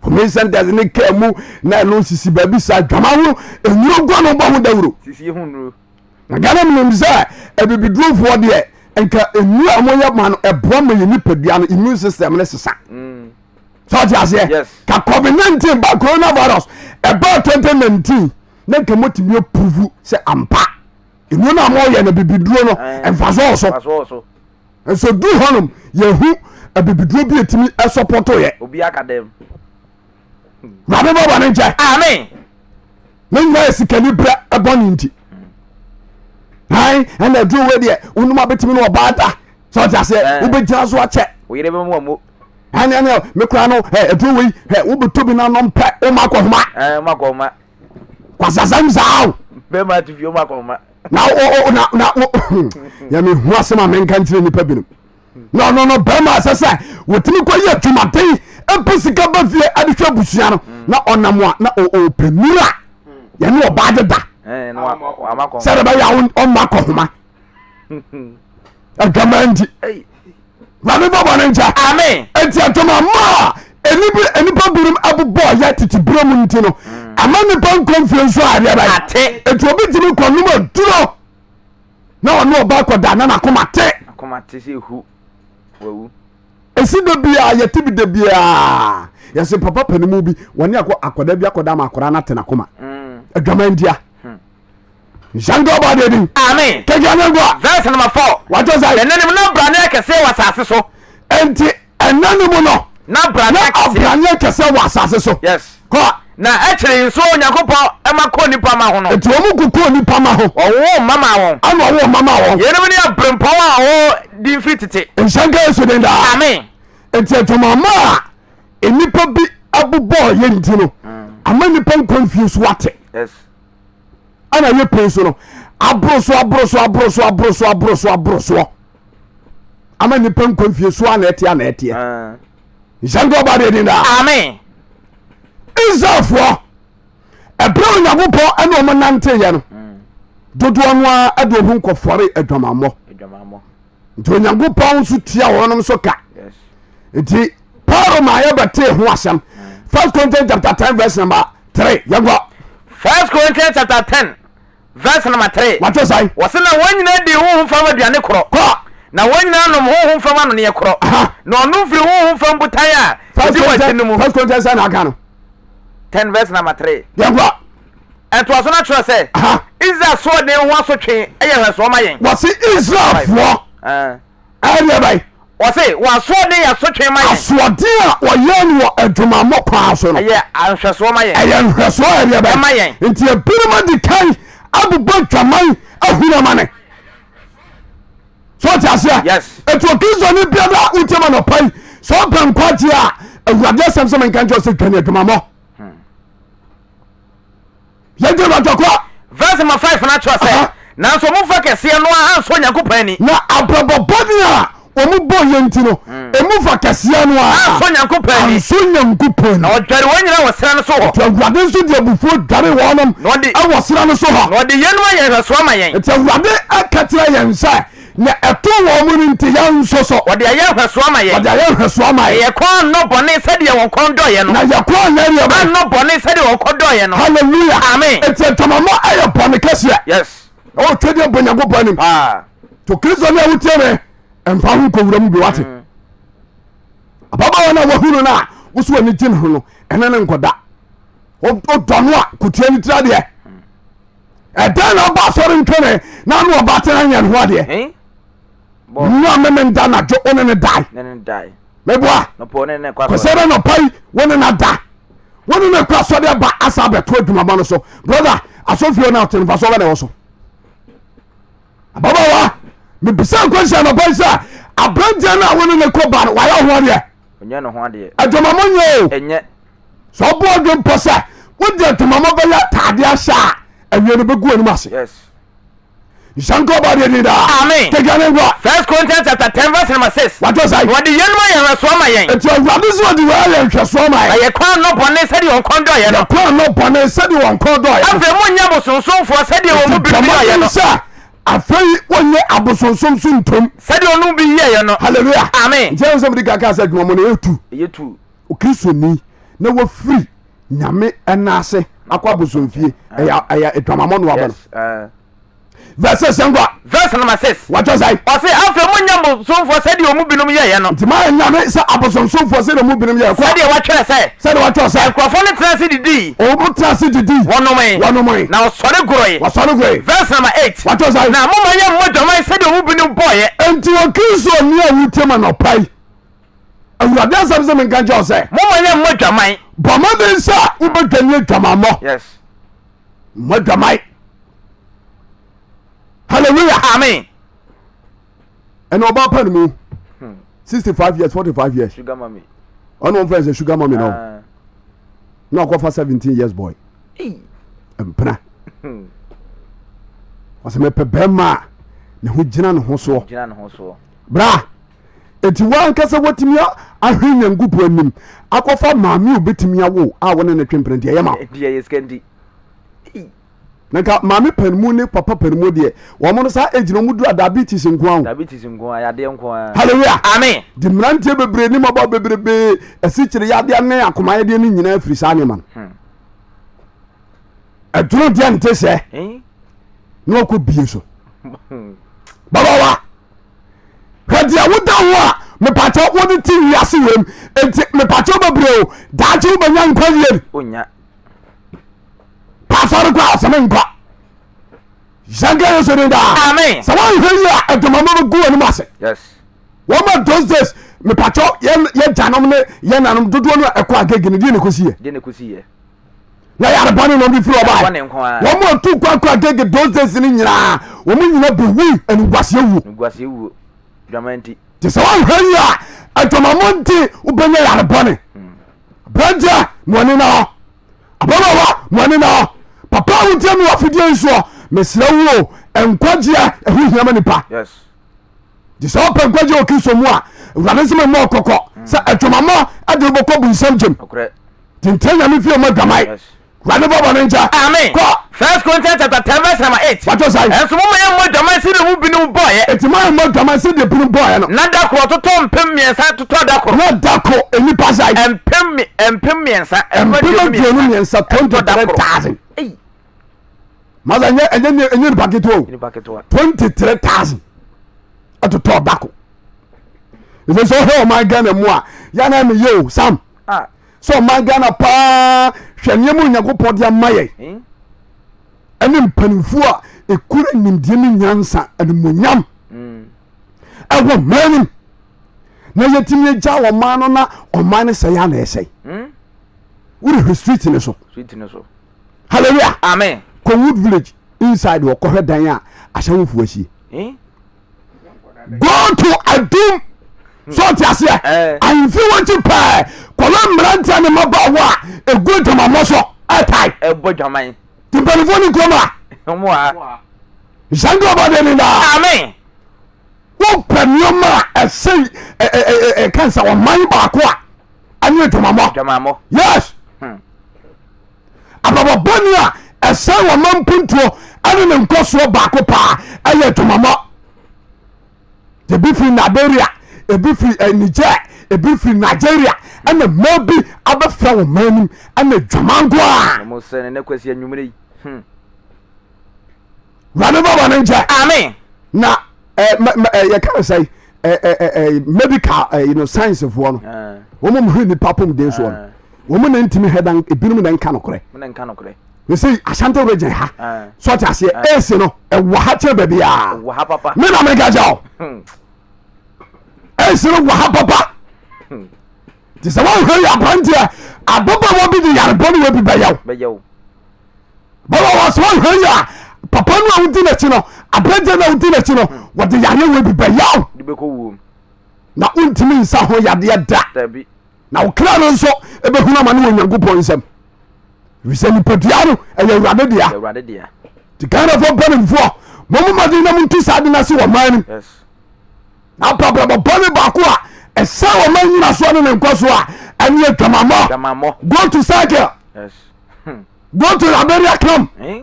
information centers ne kaa mu na ɛno sisi baabi sa adwaman ho nnuro nko a na ɔbɔ ho dawuro na Ghana menim sɛ abibidurofoɔ deɛ nka nnuro a wɔyɛ ma no ɛboa ma yɛ nipadua no immune system no sesa mm. sɛ ɔte aseɛ ka covid-19 ba coronavirus ɛbaa 2019 na nka motumi apuruvu sɛ ampa nnuro no a moyɛ no abibiduro no mfasoɔ wɔ so nso duru hɔnom yɛhu abibiduro bi ɛtumi ɛsɔpɔto yɛ wurade bɔ bɔne nkyɛ amen ne nyina yɛ sikani berɛ ɛbɔne nti ɛna aduro wei deɛ wonom abɛtumi no ɔbaa da sɛ ɔte aseɛ wobɛgyina so akyɛ ɛne ɛne me kora no aduro wei wobɛtɔ bi no anom pɛ woma akɔhoma kwasasɛm saa o na na na yɛme hu asɛm a menka nkyerɛ nnipa binom na ɔno no bɛrima ɛsɛ sɛ wɔtumi kɔ yɛ adwumaden ɛpɛ sika ba fie ɛde hwɛ abusua no na ɔnam a na ɔpɛ nura yɛne ɔbaa deda sɛde bɛyɛ a ɔmma akɔhoma adwama nti wurade bɔ bɔne nkyɛ amen enti adwama ma a nnipa binom abobɔ yɛ tete berɛ mu nti no mm. ama nnipa nkɔ mfie nso adeɛ bɛyɛ enti obi tumi kɔnom aduro. Na ɔne ɔbaa kɔda na n'akoma te. Akoma te sɛ hu. Wawu. Ɛsi da biara yɛte bi da biara yɛse papa panimu bi wɔne akɔ akɔda bi akɔda ma akɔda no ate n'akoma. Adwaman ntia. Nhyɛ nka ɔbaa deɛ din. Amen. Kɛkɛ ne nkɔ. Verse number 4. Watɔ sɛ. Ɛnna ne mu na abrane akɛseɛ wɔ asase so. Enti ɛnna ne mu no. Na abrane akɛseɛ. Na abrane akɛseɛ wɔ asase so. Yes. Kɔ. Na akyire yi nso Onyankopɔn ma kɔɔ nnipa mma ho no. Enti wɔn ko kɔɔ nnipa mma ho. Wɔwoo mma maa wɔn. Ɛna wɔwoo mma maa wɔn. Yeinom ne aberempɔn a wɔwɔ din firi tete. Nhyɛ nka Yesu din daa. Amen. Enti adwamamma a nnipa bi abobɔɔ yɛ nti no, ama nnipa nkwa mfie so ate. Yes. Ɛna yɛ pɛn so no, aboro so aboro so aboro so aboro so aboro so aboro soɔ. Ama nnipa nkwa mfie so a na ɛteɛ a na ɛteɛ. Ah. Nhyɛ nka ɔba deɛ din daa. Amen. Israelfoɔ ɛberɛ a Onyankopɔn ɛne wɔn nanteeɛ no dodoɔ no ara ɛde wɔn ho nkɔfɔre adwamammɔ nti Onyankopɔn nso tua wɔnom so ka nti Paulo ma yɛbɛtee ho asɛm First Corinthians chapter 10 verse number 3 yɛnkɔ. First Corinthians chapter 10 Verse number 3. Wɔto sɛn? Wɔse na wɔn nyinaa dii honhom fam aduane korɔ. Kɔ. Na wɔn nyinaa nom honhom fam anoneɛ korɔ. Aha. Na ɔnom firi honhom fam botan a First ɛdi wɔn akyi no mu. First Corinthians sɛn na aka no? 10 verse number 3. Yɛnkɔ. Ɛntoaso no atwerɛ sɛ, Aha. Israel asoɔden ho asotwe yɛ nhwɛsoɔ ma yɛn. Wɔse Israelfoɔ. Ah. Ɛdeɛ bɛn? Wɔse, wɔn asoɔden yɛ asotwe ma yɛn. Asoɔden a wɔyɛɛ no wɔ adwumammɔ kwan so no. Ɛyɛ nhwɛsoɔ ma yɛn. Ɛyɛ nhwɛsoɔ ɛdeɛ bɛn? Ɛma yɛn. Nti ebinom adi kan abobɔ dwaman ahunu amane. So ɔte aseɛ? Yes. Eti okristoni biara a wotie ma nɔpa yi sɛ ɔpɛ nkwagyeɛ a Awurade asɛm sɛ menka nkyerɛ sɛ dwane adwumammɔ. Yɛgye Awurade Verse number 5 no akyerɛ sɛ, nanso wɔn fa kɛseɛ no ara ansɔ Onyankopɔn ani. Na abrabɔ bɔne a wɔn bɔ yɛ nti no, emu fa kɛseɛ no ara ansɔ Onyankopɔn ani. Ansɔ Onyankopɔn ani. Na ɔdware wɔn nyinaa wɔ serɛ no so hɔ. Nti Awurade nso de abufuo dware wɔnom Na ɔde- wɔ serɛ no so hɔ. Na ɔde yeinom ayɛ nhwɛsoɔ ama yɛn. Nti Awurade ka kyerɛ yɛn sɛ, nea ɛtoo wɔn no nti yɛn nso so. Wɔde ayɛ nhwɛsoɔ ama yɛn. Wɔde ayɛ nhwɛsoɔ ama yɛn. Na yɛn kɔn annɔ bɔne sɛdeɛ wɔn kɔn dɔeɛ no. Na yɛn kɔn anyɛ deɛ bɛn? Annɔ bɔne sɛdeɛ wɔn kɔn dɔeɛ no. Hallelujah. Amen. Enti adwamammɔ yɛ bɔne kɛseɛ. Yes. Ɛwɔ twɛdeɛ bɔ Nyankopɔn anim. Paa. To Kristo ne a wotie me mfa ho nkɔwura mu bi wate. Ababaawa no a wahunu no a woso w'ani gye ne ho no ɛne ne nkɔda. Wodɔ no a kotua ne tiri adeɛ. Ɛdɛn na ɔba asɔre ntwene na ano ɔba tena nyɛ ne ho adeɛ. Nua meme nda nadwo wo ne ne dae. Meboa. Kɔsɛ dɛ nɔpa yi wo ne na da. Wo ne ne kɔ asɔre aba asa abɛto adwumabɔ no so. Brother, asɔfie no ɔte mfasoɔ bɛ na ɛwɔ so. Ababaawa, mebisa nkɔnhyɛ anɔpa yi sɛ aberanteɛ no a wo ne ne kɔ ba no wayɛ ho adeɛ. Adwamamɔ nyɛ o. Sɛ ɔbɔ adwen pɔ sɛ wode adwamamɔ bɛyɛ ataadeɛ ahyɛ a awie no bɛgu anim ase. Yes. Nhyɛ nka ɔba deɛ din daa. Amen. Keka ne nkwa. First Corinthians chapter 10 verse number 6. Wato sɛ. Na wɔde yeinom ayɛ nhwɛsoɔ ama yɛn. Enti Awurade sɛ ɔde wei ayɛ nhwɛsoɔ ama yɛn. Na yɛn kɔn annɔ bɔne sɛdeɛ wɔn kɔn dɔeɛ no. Yɛn kɔn annɔ bɔne sɛdeɛ wɔn kɔn dɔeɛ no. Afei monnyɛ abosonsomfoɔ sɛdeɛ wɔn mu Enti binom bɔ yɛeɛ mmɔden no. sɛ afei wonyɛ abosonsom so ntom. Sɛdeɛ wɔn mu bi yɛeɛ no. Hallelujah. Amen. Nti ɛyɛ sɛ mede kaka sɛ adwuma mu no ɛyɛ tu. Ɛyɛ tu. Okristoni na wafiri Nyame ɛna ase akɔ abosomfie ɛyɛ ɛyɛ adwamamɔ no aba no. Yes. Uh. Verse 6 nkwa. Verse number 6. Wɔtɔ sɛn? Ɔse afei monyɛ abosomfoɔ sɛdeɛ wɔn mu binom yɛeɛ no. Nti mayɛ nyame sɛ abosomsomfoɔ sɛdeɛ mu binom yɛɛ. Kɔ. Sɛdeɛ wɔatwerɛ sɛ. Sɛdeɛ wɔatwerɛ sɛ. Nkurɔfoɔ no tena ase didii. Wɔn tena ase didii. Wɔnomee. Wɔnomee. Na wɔsɔre goroe. Wɔsɔre goroe. Verse number 8. Wɔatwerɛ sɛn? Na momma yɛmmɔ dwaman sɛdeɛ wɔn mu binom bɔeɛ. Enti Okristoni a wotie me anɔpa yi, Awurade asɛm sɛ menka nkyerɛ wo sɛ. Momma yɛmmɔ dwaman. Bɔ mmɔden sɛ wobɛdwane adwamammɔ. Yes. Mmɔ dwaman. Hallelujah. Amen. Ɛna ɔbaa pa no mu. 65 years 45 years. Sugar mommy. Ɔno wɔn fɛn sɛ sugar mommy no. Ah. Na ɔkɔfa 17 years boy. Mpena. Ɔsɛ mepɛ bɛrima a ne ho gyina ne ho soɔ. Gyina ne ho soɔ. Bra. Enti w'ankasa woatumi ahwɛ Nyankopɔn anim akɔfa maame a obetumi awo a wo ne no twe mpena nti ɛyɛ ma wo. Deɛ yɛ sika nti. Na nka maame panimu ne papa panimu deɛ wɔn no saa age na wɔn dura diabetes nko ara o. Diabetes nko ara, yadeɛ nko ara. Hallelujah. Amen. Di mmeranteɛ bebree ne mmabaawa bebrebe asikyire yadeɛ ne akoma yadeɛ no nyinaa firi saa nneɛma no. Ɛduro deɛ nte sɛ na ɔkɔ bie so. Babawa hwɛ deɛ woda ho a mepakyɛ wode te wiase wem enti mepakyɛ bebree o daakye wobɛnya nkwa yie Onya. Pasɔre kɔ a ɔsɛ menkɔ yɛnka Yesu din daa. Amen. Sɛ woanhwɛ yie a adwamamɔ bɛgu w'anim ase. Yes. Wɔn ma those days mepakyɛ yɛn yɛn gyanom ne yɛn nanom dodoɔ no a ɛkɔ agege no deɛ ne kɔsi yɛ. Deɛ ne kɔsi yɛ. Na yare bɔne na wɔde firi ɔbaa. Yare bɔne nko ara. Wɔn a tu kwan kɔ agege those days no nyinaa wɔn nyinaa bɛwui animguaseɛ wuo. Animguaseɛ wuo. Dwaman nti. Te sɛ woanhwɛ yie a adwamamɔ nti wobɛnya yare bɔne. Aberanteɛ ma w'ani na hɔ. Ababaawa ma w'ani na hɔ. Papa a wotie me wɔ afidie yi soɔ mesrɛ wo o nkwagyeɛ ɛho hia ma nipa. Yes. Nti sɛ wopɛ nkwagye wɔ Kristo mu a Awurade sɛ memmɔ kɔkɔ sɛ adwamammɔ de wobɛkɔ bunsam gyem. Nti ntra Nyame fie mmɔ adwaman. Awurade bɔ bɔne nkyɛ. Amen. Kɔ. First Corinthians chapter 10 verse number 8. Wato sɛn? Ɛnso momma yɛmmɔ adwaman sɛdeɛ mu binom bɔeɛ. Enti mo ammɔ adwaman sɛdeɛ binom bɔeɛ no. Na da koro ɔtotɔ 3000 totɔ da koro. Na da koro nnipa sɛn? 3000. 23,000. 23,000. Masa ɛnyɛ ɛnyɛ ɛnyɛ nipa ketewa o. Nipa ketewa. 23,000 ɛtotɔ da ko. Ɛsɛ sɛ ɔhwɛ ɔman Ghana mu a yana mi yɛ o Sam. Ah. Sɛ ɔman Ghana paa hwɛ nneɛma Onyankopɔn de ama yɛn. Hmm? Ɛne mpanimfoɔ a ekura nimdeɛ ne nyansa animuonyam. Hmm. Ɛwɔ mmaa nim na yɛtumi agya ɔman no na ɔman no sɛe a na ɛsɛe. Hmm? Wode hwɛ street no so. Street no so. Hallelujah. Amen. Kɔ Wood Village inside hɔ kɔhwɛ dan a ahyɛwofoɔ asie. Eh? Go to Adum. So ɔte aseɛ. Eh. Ahemfie wɔ akyi pɛɛ kɔhwɛ mmeranteɛ ne mmabaawa a ɛgu adwamammɔ so ɛtae. Ɛbɔ dwaman. Nti mpanimfoɔ ne kurom a. Ɔmo a. Nhyɛnka ɔbɔ de ne daa. Amen. Wopɛ nneɛma a ɛsɛ ɛka sɛ ɔman baako a ɛne adwamammɔ. Dwamammɔ. Yes. Abrabɔ bɔne a ɛsɛe wɔn ma mpuntuo ɛne ne nkɔsoɔ baako paa ɛyɛ adwumamɔ. Ebi firi Liberia, ebi firi eh, Niger, ebi firi Nigeria ɛna mmaa bi abɛfra wɔn man anim ɛna adwuma nko a. Wɔn sɛ ne ne kwasi anwummerɛ yi. Hmm. Wurade bɔ bɔne nkyɛ. Amen. Na eh, eh, yɛka no sɛ eh, eh, eh, eh, medical eh, you know, science foɔ no Ah. wɔn mu hwɛ nipa pom den soɔ no wɔn na ntumi hɛ dan ebinom na nka nokorɛ Mo na nka nokorɛ. sɛ Ashanti region ha Ah. so ɔte aseɛ ɛɛsi no ɛwɔ ha kyɛn baabi a Wɔ ha papa. me na meka kyɛ o Hmm. ɛɛsi no wɔ ha papa nti sɛ wɔnhwɛ yɛ aberanteɛ ababaawa bi de yarebɔ ne wɔ bi bɛyɛ wo Bɛyɛ wo. Bɛma wɔ sɛ wɔnhwɛ yie a papa no a wodi n'akyi no aberanteɛ no a wodi n'akyi no wɔde yareɛ wɔ bi bɛyaw De bɛkɔ wuom. na wontumi nsa ho yadeɛ da Dabi. na wo kra no nso ɛbɛhunu ama ne wɔ Onyankopɔn nsam ɛfiri sɛ nipadua no ɛyɛ Awurade dea Yɛ Awurade dea. nti Ghanafoɔ mpanimfoɔ mommɔ mmɔden na montu saa de no ase wɔ man no mu Yes. na abrabɔ bɔne baako a ɛsɛ wɔ man nyinasoɔ ne ne nkɔsoɔ a ɛne adwamammɔ Dwamammɔ. go to cycle Yes. Hmm. Go to Liberia come. Eh?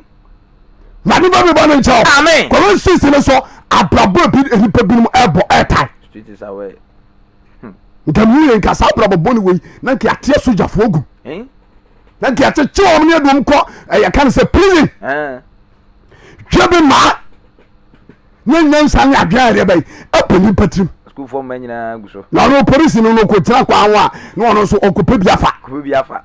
Wurade bɛ mi bɔ ne nkyɛn. Amen. Kɔrɔ street ne so abrabɔ bi nipa binom ɛbɔ ɛtae. Street is aware. Hmm. Nka mu yɛ nka saa abrabɔ bɔ ne wei na nka ateɛ sogyafoɔ gu. Eh? Na nka akyekye wɔn ne ɛdɔm kɔ ɛyɛ ka ne sɛ prison. Eh. Hwɛ bi maa ne nyansa ne adwene ayɛdeɛ bɛyi ɛbɔ nipa tirim. Sukuufoɔ mma nyinaa gu so. Na ɔno polisi no no kò gyina kwan ho a na ɔno nso ɔkɔpɛ bi afa. Kɔpɛ bi afa.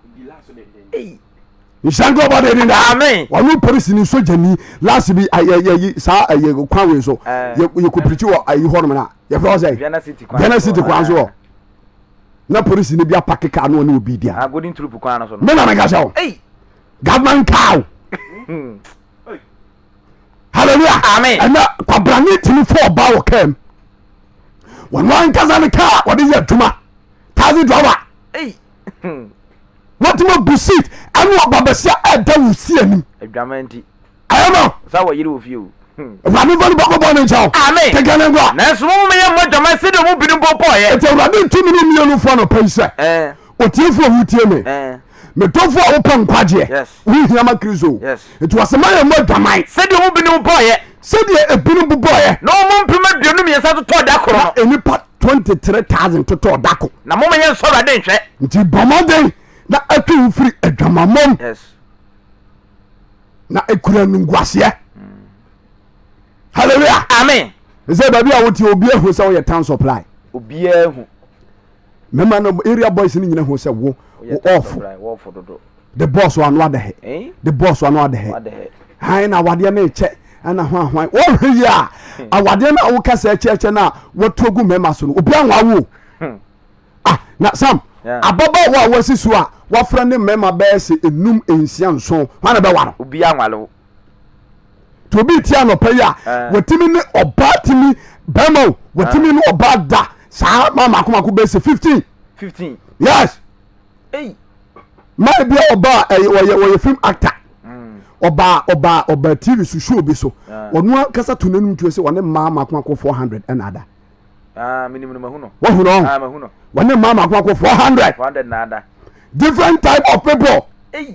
Nhyira nka ɔbɔ de ne daa. Amen. Ɔno polisi ni sogyani last bi ayɛyɛyi saa ɛyɛ kwan wei so yɛ yɛ kɔ pirikyi wɔ ayi hɔ nom na yɛfrɛ hɔ sɛ Vienna City kwan Vienna City kwan so hɔ na polisi ni bi apake kaa na ɔne obi di a. Ah, Golden Troop kwan no so no. Me na meka kyɛ wo. Ei. Government car o. Hallelujah. Amen. Ɛnɛ kwabrane tumi fɔ ɔba wɔ kaa mu. Wɔn ankasa ne kaa wɔde yɛ adwuma. Taxi driver. Ei. Wɔtumi abu seat ɛne ɔba bɛsia ɛda wo si anim. Adwaman nti. Ayɛ ma. Sa wɔ yere wɔ fie o. Hmm. Awurade nfa nipa kɔbɔ ne nkyɛn o. Amen. Kɛkɛ ne nkwa. Nanso mo mo yɛ mmɔ dwaman sɛdeɛ mo binom bɔ bɔɔyɛ. Nti Awurade ntumi ne mmienu fo anɔpa yi sɛ. Eh. Otiefo a wotie me. Eh. Medɔfo a wopɛ nkwagyeɛ. Yes. Wohia ma Kristo. Yes. Nti wɔsɛ ma yɛ mmɔ dwaman. Sɛdeɛ mo binom bɔɔyɛ. Sɛdeɛ ebinom bobɔɔyɛ. Na wɔn 23,000 totɔɔ da koro no. Na nnipa 23,000 totɔɔ da ko. Na moma yɛnsɔ Awurade nhwɛ. Nti bɔ mmɔden na atwe wo firi adwamammɔ mu. Yes. Na ekura nunguaseɛ. Hallelujah. Amen. Sɛ baabi a wote obi ahu sɛ woyɛ town supply. Obiara hu. Mɛma no area boys no nyina hu sɛ wo wo ɔfo. The boss ano adɛhɛ. Eh? The boss ano adɛhɛ. Han na awadeɛ no rekyɛ ɛna ho ahwan. Wɔhwɛ yi a hmm. awadeɛ no a woka sɛ ɛkyɛkyɛ no a wɔatu agu mmarima so no obi anwa wo. Hmm. Ah na Sam ababaawa a wasi so a wafrɛ ne mmarima bɛyɛ sɛ enum nsia nson hwan na bɛwa no. Obi anwale wo. Nti obi ti anɔpa yi a eh. wɔtumi ne ɔbaa tumi bɛrima o wɔtumi ne ɔbaa da saa maa mako mako bɛyɛ sɛ 15. 15. Yes. Maa bi a ɔbaa ɛyɛ ɔyɛ ɔyɛ film actor. Mm. Ɔbaa ɔbaa ɔbaa TV so show bi so. Ɔno ankasa to n'anum tuo sɛ ɔne mmaa mako mako 400 ɛna ada. Ah, minim no mahu no. Wahu no? Ah, mahu no. Wɔne mmaa mako mako 400. 400 na ada. Different type of people.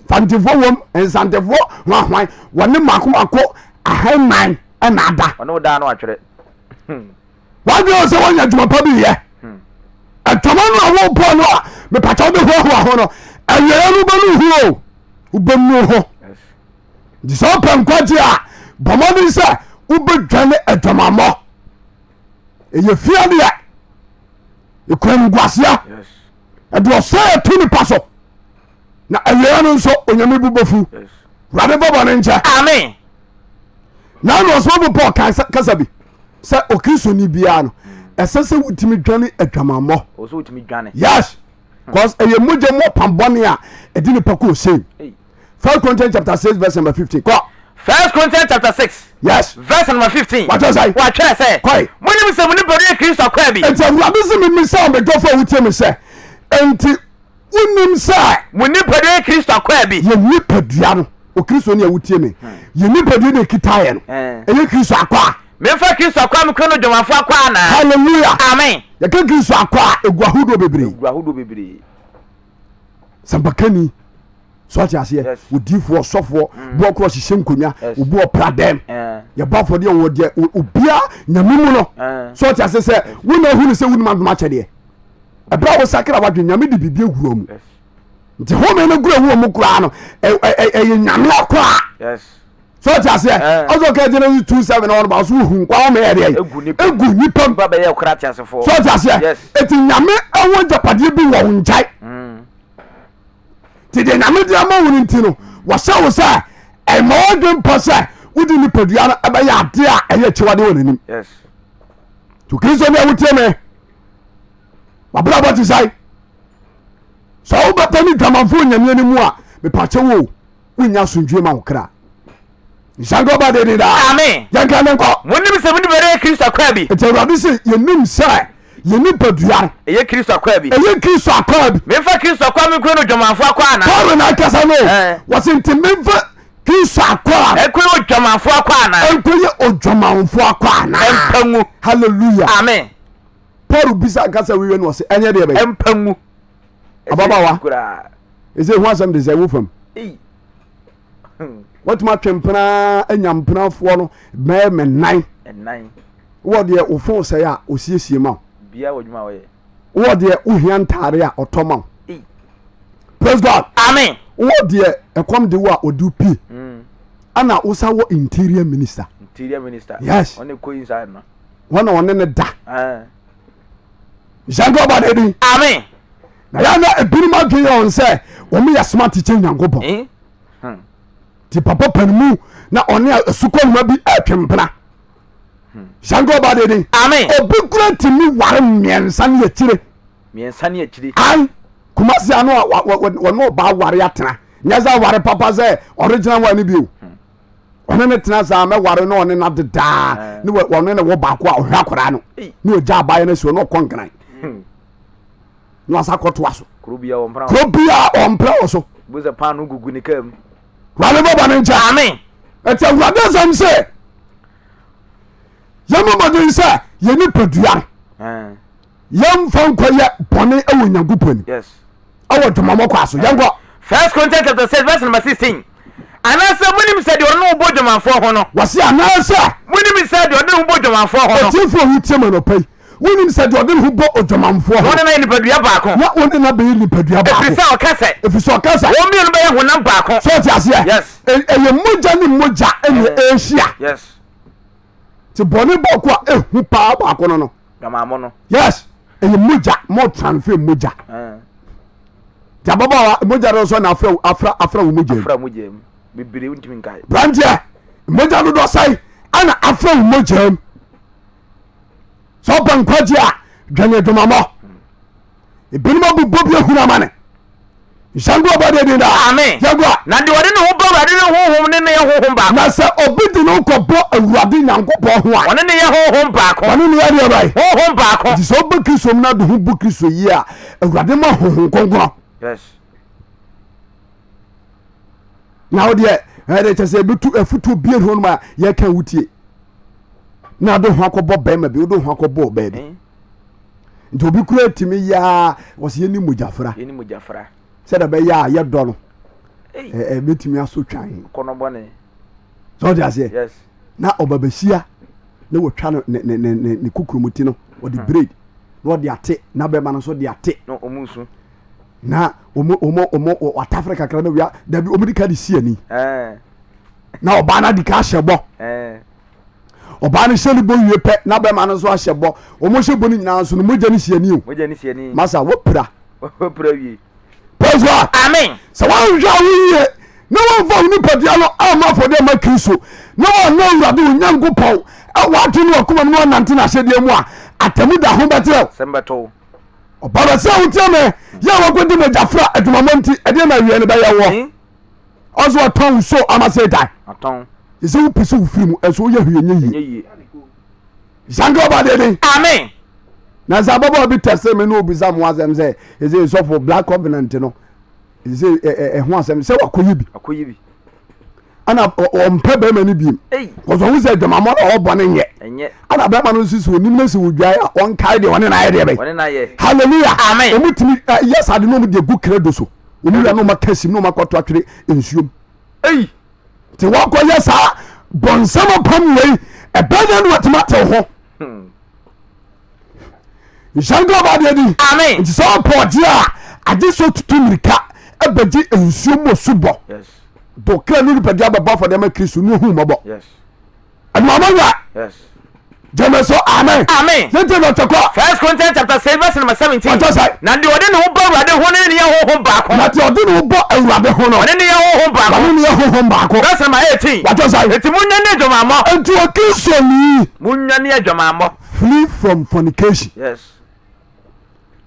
Fantefoɔ wɔm, nsantefoɔ hwanhwan. Wɔne mako mako ahannan ɛna ada. Ɔne wo daa no atwerɛ. Wadwene sɛ wɔnyɛ adwuma pa bi yɛ. Adwuma no a wobɔ no a mepatwa wode hoahoa ho no, awieɛ no wobɛnu ho o. Wobɛnu ho. Nti sɛ wopɛ nkwagye a, bɔ mmɔden sɛ wobɛdwane adwamammɔ. Ɛyɛ fia deɛ ɛkura nguaseɛ ɛde ɔsɛe ato nipa so na awieɛ no nso onyame bu bɛfu wurade bɔ bɔne nkyɛ amen na na ɔsomafo paul kasa bi sɛ okristoni biara no ɛsɛ sɛ wotumi dwane adwamammɔ yes cause ɛyɛ mogya mu ɔpam bɔne a ɛde nipa kɔ ɔsɛm First Corinthians chapter 6 verse number 15 kɔ. First Corinthians chapter 6. Yes. Verse number 15. Wàtò sɛ. Wàtwerɛ sɛ. Kɔe. Mo nim sɛ mo nipadua yɛ Kristo akwaa bi. Nti awurade sɛ mi mi sɛ ɔmɛdɔfo a wotie mi sɛ nti wonim sɛ. Mo nipadua yɛ Kristo akwaa bi. Yɛ nipadua no okristo ni a wotie mi yɛ nipadua na ekita yɛ no ɛyɛ Kristo akwaa. Memfa Kristo akwaa mi kura no dwamanfo akwaa anaa. Hallelujah. Amen. Yɛka Kristo akwaa egu ahodoɔ bebree. Egu ahodoɔ bebree. Sɛmpakani. So ate aseɛ odiifoɔ ɔsɔfoɔ mm. bi ɔkorɔ hyehyɛ nkonnwa obi ɔpra dɛm yɛbɔ afɔdeɛ wɔ deɛ obia nyame mu no so ate aseɛ sɛ wona hunu sɛ wonim adom akyɛdeɛ ɛberɛ a wosakra wadwe nyame de biribi awura mu nti home no gura wɔ mu koraa no ɛyɛ nyame akoraa so ate aseɛ ɔsɛ ɔka Genesis 2 7 ɔno ba so wohu nkwa home yɛ deɛ ɛgu nipa mu so ate aseɛ ɛti nyame ɛwɔ gyapadeɛ bi wɔ wo nkyɛn mm. nti deɛ nyame de ama wo no nti no wɔhyɛ wo sɛ ɛma ɔdwe mpɔ sɛ wode nipadua no ɛbɛyɛ adeɛ a ɛyɛ akyiwadeɛ wɔ n'anim to kristo ne a wotie me wabrabɔ te sɛe sɛ wobɛtɔ ne dwamanfoɔ nyameɛ no mu a mepakyɛ wo wonya asomdwie ma wo kra nhyɛnka ɔba de ne daa amen yɛnka ne nkɔ monim sɛ mo nipadua yɛ kristo akwaa bi nti awurade sɛ yɛnim sɛ yɛ nipadua no ɛyɛ kristo akwaa bi ɛyɛ kristo akwaa bi memfa kristo akwaa me nkuro no dwamanfo akwaa anaa paul na akasa no Eh. wɔse nti memfa kristo akwaa no ɛnkɔyɛ odwamanfo akwaa anaa ɛnkɔyɛ odwamanfo akwaa anaa ɛmpa ngu hallelujah amen paul bisa nkasa wiwie no ɔse ɛnyɛ deɛ bɛyɛ ɛmpa ngu Ababaawa. Koraa. ɛsɛ ho asɛm de sɛ wo fam Ei. Watumi atwe mpena anya mpenafoɔ no bɛyɛ mɛnan. Ɛnan. Wɔ deɛ wo fon sɛe a ɔsiesie ma wo. Bia wɔ adwuma a ɔyɛ. Wɔ deɛ wohia ntaare a ɔtɔ ma wo. Praise God. Amen. Wɔ deɛ ɛkɔm de wo a ɔde wo pie. Mm. Ɛna wosa wɔ interior minister. Interior minister. Yes. Ɔne kɔ inside no. Wɔn na ɔne ne da. Nhyɛnka ɔba de din. Amen. Na yɛn na ebinom adwene yɛ wɔn sɛ wɔn yɛ smart kyɛn Nyankopɔn. Eh? Hmm. Ti papa panimu na ɔne asukɔnoma bi ɛtwe mpena. Hmm. Nhyɛnka ɔba de din. Amen. Obi kura tumi ware mmiɛnsa ne akyire. Mmiɛnsa ne akyire. Ayi Kumasi ano a wɔne ɔbaa ware atena. Nyɛ sɛ aware papa sɛ original one bi o. Hmm. ɔne ne tena saa mɛware na ɔne no adedaa ne ɔne ne wɔ baako a ɔhwɛ akwadaa no ne ɔgya abaayɛ no asi hɔ na ɔkɔ nkran hmm. na wasa kɔtoa so kuro biara ɔmpra wɔ so wurade bɔbɔ ne nkyɛn amen ɛti awurade asɛm sɛ yɛmmɔ mmɔden sɛ yɛ nipadua no yɛmfa nkɔyɛ bɔne wɔ nyankopɔn anim Yes. ɛwɔ dwamamɔ kɔ so yɛnkɔ First Corinthians chapter 6 verse number 16. Anaasɛ monim sɛ deɛ ɔne ho bɔ dwamanfoɔ ho no. Wɔse anaasɛ. Monim sɛ deɛ ɔde ne ho bɔ dwamanfoɔ ho no. Ɔtiefo a wotie me anɔpa yi, wonim sɛ deɛ ɔde ne ho bɔ odwamanfoɔ ho. Na ɔne no ayɛ nipadua baako. Na ɔne no abɛyɛ nipadua baako. Ɛfiri sɛ ɔka sɛ. Ɛfiri sɛ ɔka sɛ. Wɔn mmienu bɛyɛ honam baako. So ɔte aseɛ? Yes. Ɛyɛ mogya ne mogya ɛna ɛrehyia. Yes. Nti bɔne baako a ehu paa baako no no. Dwamammɔ no. Yes, ɛyɛ mogya mo transfer mogya. Nti ababaawa mogya no nso na afra afra afra wo mogya mu. Afra mogya mu bebree wontumi nkae. Branteɛ mogya dodoɔ sɛn ɛna afra wo mogya mu. Sɛ ɔpɛ nkwagye a dwane adwamammɔ. Ebinom abobɔ bi ahunu amane. Nhyɛnko ɔbɔ deɛ din daa. Amen. Yɛnkɔ. Na deɛ ɔde ne ho bɔ Awurade ne honhom ne ne yɛ honhom baako. Na sɛ obi de ne ho kɔbɔ Awurade Nyankopɔn ho a. Ɔne ne yɛ honhom baako. Ɔne ne yɛ deɛ bɛn? Honhom baako. Nti sɛ wobɛ Kristo mu na de ho bu Kristo yie a, Awurade ma honhom kronkron. Yes. Na wo deɛ ɛde kyɛ sɛ ɛbɛtu afutuo bie hɔ nom a yɛka wotie. Na wode ho akɔbɔ bɛrima bi, wode ho akɔbɔ ɔbaa bi. Eh? Nti obi kura tumi yaa wɔsi yɛni mogyafra. Yɛni mogyafra. Sɛdeɛ bɛyɛ a yɛdɔ no ɛbɛtumi aso twan. Kɔnɔ bɔne. Sɛ ɔde aseɛ. Yes. Na ɔba bɛhyia na wɔtwa no ne ne ne ne ne kukurumuti no wɔde hmm. braid na wɔde ate na bɛrima no nso de ate. Na wɔn nsu. Na wɔn wɔn wɔn watafere kakra na wia dabi wɔn de ka de si ani. Na ɔbaa no adi ka ahyɛ bɔ. Ɔbaa no hyɛ ne bɔ wie pɛ na bɛrima no nso ahyɛ bɔ. Wɔn hyɛ bɔ no nyinaa nso no mogya no si ani o. Mogya no si ani. Masa wopira. Wopira wie. Praise God. Amen. Sɛ woanhwɛ wo yie na woamfa wo nipadua no amma afɔdeɛ amma Kristo na woanyɛ Awurade wo Nyankopɔn w'adwene ne w'akoma mu na woanante n'ahyɛdeɛ mu a, atɛmu da ho bɛkyerɛ wo. Sɛm bɛtɔ wo. Ɔba bɛsɛ wotie me yɛ a wakɔdi mogyafra adwumammɔ nti ɛdeɛ na awie no bɛyɛ woɔ. Ɔsɛ ɔtɔn wo so ama Satan. Ɔtɔn. Ɛsɛ wopɛ sɛ wofiri mu ɛnso woyɛ hwee nyɛ Ɛnyɛ yie. yie. Sanka ɔba deɛ den. Amen. Na sɛ ababaawa bi tɛse me na obisa mo asɛm sɛ ɛsɛ sɔfo black covenant no ɛsɛ ɛho asɛm sɛ wakɔyɛ bi. Akɔyɛ bi. Ɛna ɔmpɛ bɛrima no biem. Kɔsɔ ho sɛ adwamammɔ na ɔbɔ no nyɛ. Ɛnyɛ. Ɛna bɛrima no nso sɛ onim no sɛ odwae a ɔnkae deɛ ɔne no ayɛ deɛ bɛn. Ɔne no ayɛ. Hallelujah. Amen. Wɔn tumi yɛ saa de na wɔn de gu kredo so. Wɔn wia na wɔn aka sim na wɔn akɔto atwere nsuom. Ei. Nti wɔkɔyɛ saa bɔnsɛm apam wei ɛbɛn na wɔtumi atew ho. Hmm. Nhyɛn kɔ ɔba deɛ di. Amen. Nti sɛ ɔpɔ ɔgye a agye sɛ otutu mirika ɛbɛgye nsuo mu osubɔ. Yes. Dɔkra ne nipadua bɛbɔ afɔdeɛ ma Kristo ne ohun mɔbɔ. Yes. Ɛnumamɔ wura. Yes. Gyeme so amen. Amen. Yɛntie na ɔtwɛkɔ. First Corinthians chapter 6 verse number 17. Ɔtɔ sɛ. Na deɛ ɔde ne ho bɔ Awurade ho no ne yɛ honhom baako. Na deɛ ɔde ne ho bɔ Awurade ho no. Ɔne ne yɛ honhom baako. Ɔne ne yɛ honhom baako. Verse number 18. Watɔ sɛ. Enti monnwane adwamammɔ. Enti Okristoni. Monnwane adwamammɔ. Flee from fornication. Yes.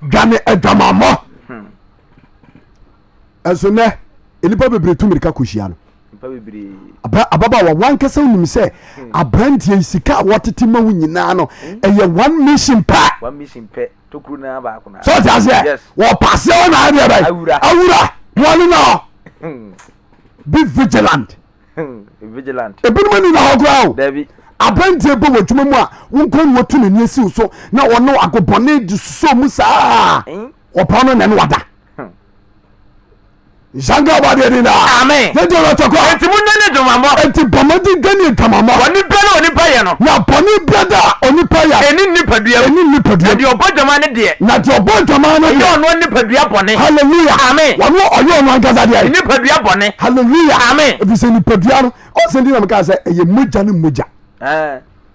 Dwane adwamammɔ. Hmm. Ɛnso nɛ nnipa bebree tu mirika kɔhyia no. Ababaawa wankasa wonim sɛ hmm. aberanteɛ yi sika a wɔtete ma wo nyinaa no hmm. ɛyɛ one mission pɛ. One mission pɛ. Tokuro naa baako naa. Sɛ ɔte aseɛ wɔpaseɛ wɔ na adeɛ bɛn. Awura. Awura. Wɔne na be vigilant. Vigilant. Ebinom ani na hɔ koraa o. Dabi. Aberanteɛ bɔ wɔ adwuma mu a wo nko na wɔtu n'ani asi wo so na ɔne agobɔne de susɔ mu saa. Ɔpɛ no na ɛne wada. Nhyira nka ɔbɔadeɛ din daa. Amen. Yɛn deɛ ɔtɔ kɔ. Enti monnwane adwamammɔ. Enti bɔ mmɔden dwane adwamammɔ. Bɔne biara a onipa yɛ no. Na bɔne biara a onipa yɛ. Ɛnni nipadua mu. Ɛnni nipadua mu. Na deɛ ɔbɔ adwaman no deɛ. Na deɛ ɔbɔ adwaman no deɛ. Ɔyɛ ɔno nipadua bɔne. Hallelujah. Amen. Wɔn ɔyɛ ɔno ankasa deɛ. Nipadua bɔne. Hallelujah. Amen. Efisɛ nipadua no ɔsɛn di na mo kaa sɛ ɛyɛ mogya ne mogya.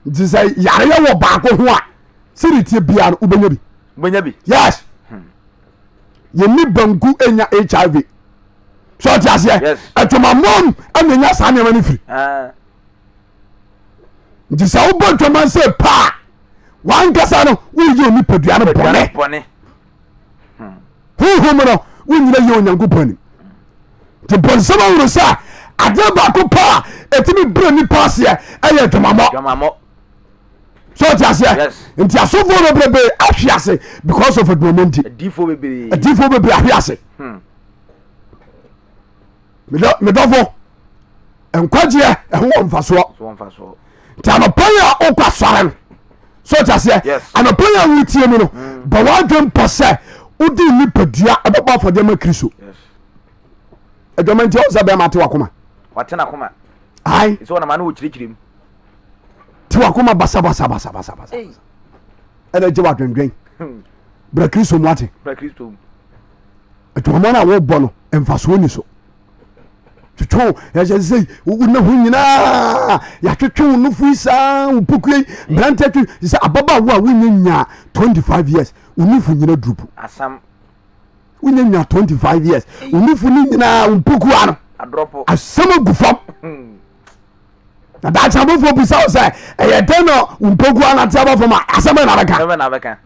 Nti sɛ yareɛ wɔ baako ho a sɛde tie biara no wobɛnya bi. Wobɛnya bi. Yes. Yɛni banku nya HIV. So ɔte aseɛ. Adwamammɔm ɛna nya saa nneɛma no firi. Nti sɛ wobɔ adwaman sɛ paa wankasa no woyɛ onipadua no bɔne. Honhom no wonyina yɛ Onyankopɔn anim. Nti bɔnsɛm ahunu sɛ adeɛ baako paa ɛtumi brɛ nipa aseɛ ɛyɛ adwamammɔ. So ɔte aseɛ. Nti asɔfoɔ bebrebe ahwe ase because of adwamammɔ nti. Adiifoɔ bebree ahwe ase. Hmm. Medɔfo nkwagyeɛ ɛho wɔ mfasoɔ. Nti anɔpa yi a wokɔ asɔre no so ɔte aseɛ anɔpa yi a wotie mu no hmm. bɔ w'adwen pɔ sɛ wode nipadua ɛbɛbɔ afɔdeɛ ma Kristo. Adwama nti ɔsɛ bɛrima te wakoma. Ayi. Te wakoma basabasabasabasa ɛna gye wadwendwen hmm. bra Kristo mu ate. Adwamɔ no a wobɔ no mfasoɔ ni so. Twetwe ɛhyɛ sɛ wo ne ho nyinaa yɛatwetwe wo nofo yi saa wo pokua yi mmeranteɛ twe sɛ ababaawa a wonya nyaa 25 years wo nofo nyina durupu. Asam. Wonya nya 25 years wo nofo no nyinaa wo mpokua no asɛm agu fam. Na daakye abɔfoɔ bisa wo sɛ ɛyɛ dɛn na wo mpokua no ate aba fam a asɛm bɛn na bɛka?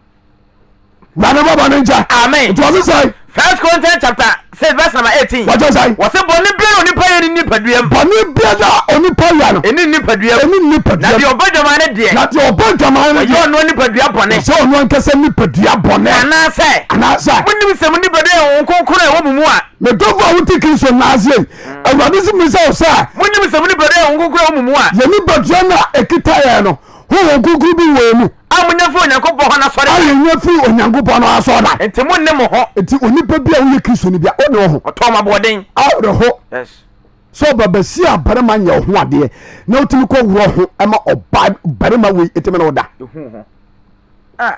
Wurade bɔ bɔne nkyɛ. Amen. Nti ɔse sɛn? First Corinthians chapter 6 verse number 18. Wɔkyɛ sɛn? Wɔse bɔne biara onipa yɛ ne nipadua mu. Bɔne biara onipa yɛ no. Ɛne nipadua mu. Ɛne nipadua mu. Na deɛ ɔbɔ dwaman no deɛ. Na deɛ ɔbɔ dwaman no deɛ. Ɔyɛ ɔno nipadua bɔne. Ɔsɛ ɔno ankasa nipadua bɔne. Anaasɛ. Anaasɛ. Monim sɛ mo nipadua yɛ Honhom Kronkron a ɛwɔ mo mu a. Medɔfo a wote Kristo nan ase yi. Awurade se misa wo sɛ. Monim sɛ mo nipadua yɛ Honhom Kronkron a ɛwɔ mo mu a. Yɛn nipadua no a ɛkita yɛn no. Honhom Kronkron bi wɔ yɛn mu. A monya firi Onyankopɔn hɔ no asɔredan. A yɛnya firi Onyankopɔn no asɔredan. Enti monne mo ho. Enti onipa bi a woyɛ Kristoni bi a wone wo ho. Ɔtɔɔ mo aboɔden. Awerɛho. Yes. Sɛ ɔbabasia a barima nyɛ wo ho adeɛ na wotumi kɔ worɔ ho ma ɔba barima wei ɛtumi ne wo da. Ehu ho. Ah.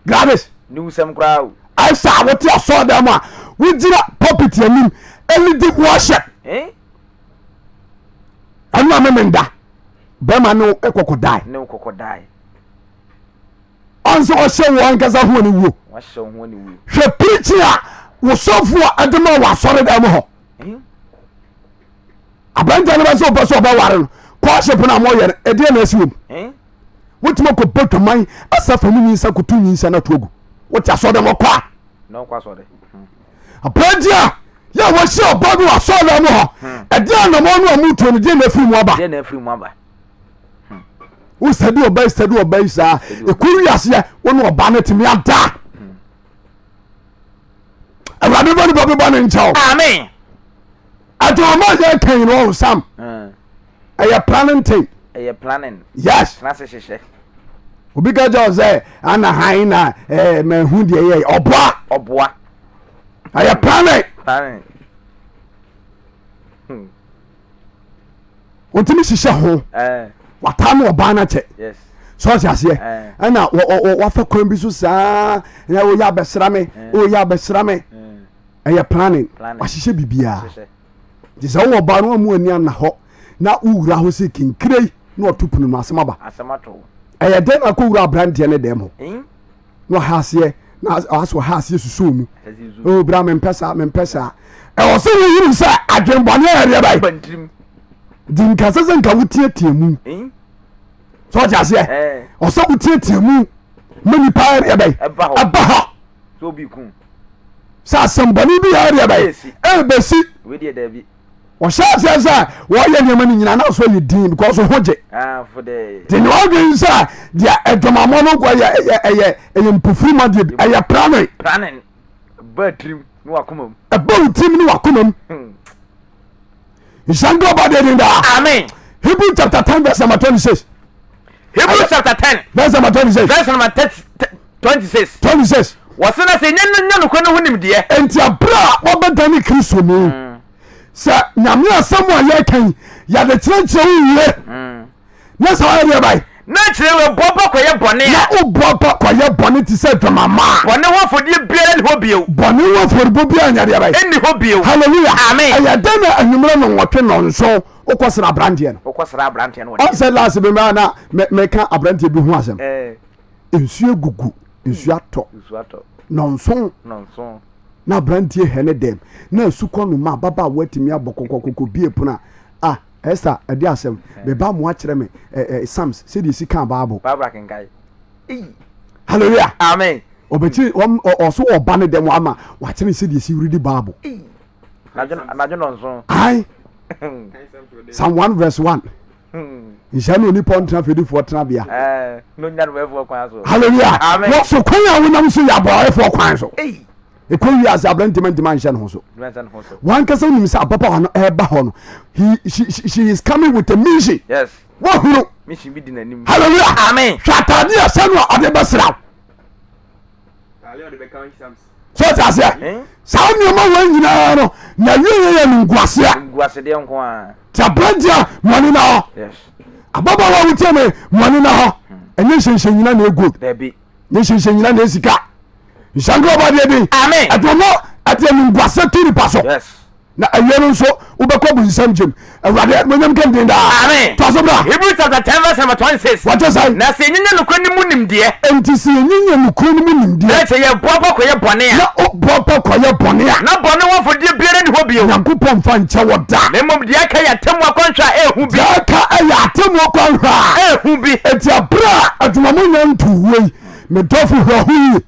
Gladys. Ne wusɛm koraa o. Ɛsɛ a wote asɔredan mu a wogyina pulpit anim ɛne di worship. Eh? Ɛno a memenda. Bɛrima ne wo kɔkɔ dae. Ne wo kɔkɔ dae. Ɔnsɛ ɔhyɛ wo ankasa ho ne wuo. Wahyɛ wo ho ne wuo. Hwɛ pirikyi a wo sɔfo a ɛde ma wɔ asɔredan mu hɔ. Aberanteɛ no bɛ sɛ ɔpɛ sɛ ɔbɛware no kɔɔhyɛ pono a moyɛ no ɛdeɛ na asi wɔ mu. Wotumi kɔ bɔ dwaman asa fa mu nyinsa koto nyinsa no ato agu. Wote asɔredan mu kɔ a. Na ɔkɔ asɔre. Aberanteɛ a yɛ a wɔahyia ɔbaa bi wɔ asɔredan mu hɔ ɛdeɛ anamɔ no a motuo no deɛ na afiri mu aba. Deɛ na afiri mu aba. Wosɛde ɔbaa yi sɛde ɔbaa yi saa ɛkɔ wiaseɛ wo ne ɔbaa no tumi ada. Awurade bɔ nipa bi bɔ ne nkyɛw. Amen. Adwuma yɛ kan no ɔwɔ sam. Ɛyɛ planning thing. Ɛyɛ planning. Yes. Tena ase hyehyɛ. Obi ka kyerɛ sɛ ana han na ɛɛ mɛ hu deɛ yɛ ɔboa. Ɔboa. Ɛyɛ planning. Planning. Ɔntumi hyehyɛ ho. Wataa no ɔbaa no akyɛ. Yes. Sɛ ɔte aseɛ ɛna wafa kwan bi so saa na ɔyɛ abɛsra me ɔyɛ abɛsra me ɛyɛ planning wahyehyɛ biribiara nti sɛ wowɔ ɔbaa no amu ani ana hɔ na wowura hɔ sɛ kenkirei na ɔto pono no asɛm aba ɛyɛ dɛn na akɔwura aberanteɛ ne dɛm hɔ na ɔha aseɛ na asɛ ɔha aseɛ susoo mu o bra mempɛ saa mempɛ saa ɛwɔ sɛ wohunu sɛ adwenbɔne a ɛdeɛ bae nti nkasɛ sɛ nka wotiatia mu sɛ ɔte aseɛ ɔsɛ wotiatia mu ma nipa ɛdeɛ bae ɛba hɔ sɛ asɛmbɔne bi yɛ ɛdeɛ bae ɛbɛsi ɔhyɛ aseɛ sɛ wɔyɛ nneɛma no nyina na so yɛ din because ho gye nti ne wadwen sɛ deɛ adwamammɔ no kɔ ɛyɛ ɛyɛ ɛyɛ ɛyɛ mpofiri ma deɛ bi ɛyɛ planning ɛba wo tirim ne wakoma mu nhyɛnka ɔba deɛ din daa. Amen. Hebrew chapter 10 verse number 26. Hebrew chapter 10 verse number 26. Verse number 26. 26. Wɔse na sɛ nya nya nokorɛ no ho nimdeɛ. Enti abere a wɔbɛdane Kristoni mm. sɛ nyame asɛm a yɛka yi yɛde kyerɛkyerɛ wo wie mm. na sɛ ɔyɛ deɛ bae na kyerɛ wɔ boa pa kɔyɛ bɔne a na woboa pa kɔyɛ bɔne te sɛ adwamama a bɔne ho afɔdeɛ biara nni hɔ bio bɔne ho afɔrebɔ biara nyɛ deɛ bae ɛnni hɔ bio hallelujah amen ɛyɛ dɛn na anwummerɛ no nwɔtwe nɔnson wokɔsra aberanteɛ no wokɔsra aberanteɛ no ɔnsɛ last bi mmerɛ na meka aberanteɛ bi ho asɛm nsuo gugu nsuo atɔ nɔnson na aberanteɛ hɛ ne dɛm na asukɔ no ma ababaawa atumi abɔ kɔkɔkɔkɔ bie pono a ah Esther ɛde asɛm meba mo akyerɛ me ɛ ɛ Psalms sɛdeɛ esi kan Bible. Hallelujah. Amen. Ɔbɛkyerɛ wɔn ɔso ɔba ne dɛm ama wakyerɛ sɛdeɛ esi redi Bible. Ayi Psalm 1 verse 1. Nhyɛ ne onipa ntena fɛdifoɔ tenabea. Hallelujah. Wɔso kwan a wonam so yɛ abɔɔrefoɔ kwan so. Ɛkɔ wiase aberante ma ntoma nhyɛ ne ho so. Wankasa wonim sɛ ababaawa no ɛreba hɔ no. He she she is coming with a mission. Yes. Wahunu. Mission bi di n'anim. Hallelujah. Amen. Hwɛ ataade a ɛhyɛ no a ɔde bɛsra wo. So ɔte aseɛ. Saa nneɛma wɔ nyinaa no na wie yɛ no nguaseɛ. Nguasedeɛ nko ara. Ti aberante a mɔne na hɔ. Yes. Ababaawa wotie me mɔne na hɔ. Ɛnyɛ nhyɛnhyɛn nyina na ɛgold. Dabi. Nyɛ nhyɛnhyɛn nyina na ɛsika. Nhyɛnka ɔba deɛ den. Amen. Ɛde ɔno ɛde animguaseɛ to nipa so. Yes. Na awie no nso Wobɛkɔ bonsam gyem. Awurade animonyam nka ne din daa. Amen. Toa so bra. Hebrews chapter 10 verse number 26. Wɔte sɛn? Na sɛ yɛnyanya nokorɛ no mu nimdeɛ. Enti sɛ yɛnyanya nokorɛ no mu nimdeɛ. Na sɛ yɛboapa kɔyɛ bɔne a. Na woboapa kɔyɛ bɔne a. Na bɔne ho afɔdeɛ biara nni hɔ bio. Nyankopɔn mfa nkyɛ wo da. Na mmom deɛ aka yɛ atemmuo akwanhwɛ a ɛyɛ hu bi. Deɛ aka yɛ atemmuo kwanhwɛ a. Ɛyɛ hu bi. Enti ɛberɛ a adwumamɔ nya ntoo wuo yi, me dɔfo hwɛ ho yie.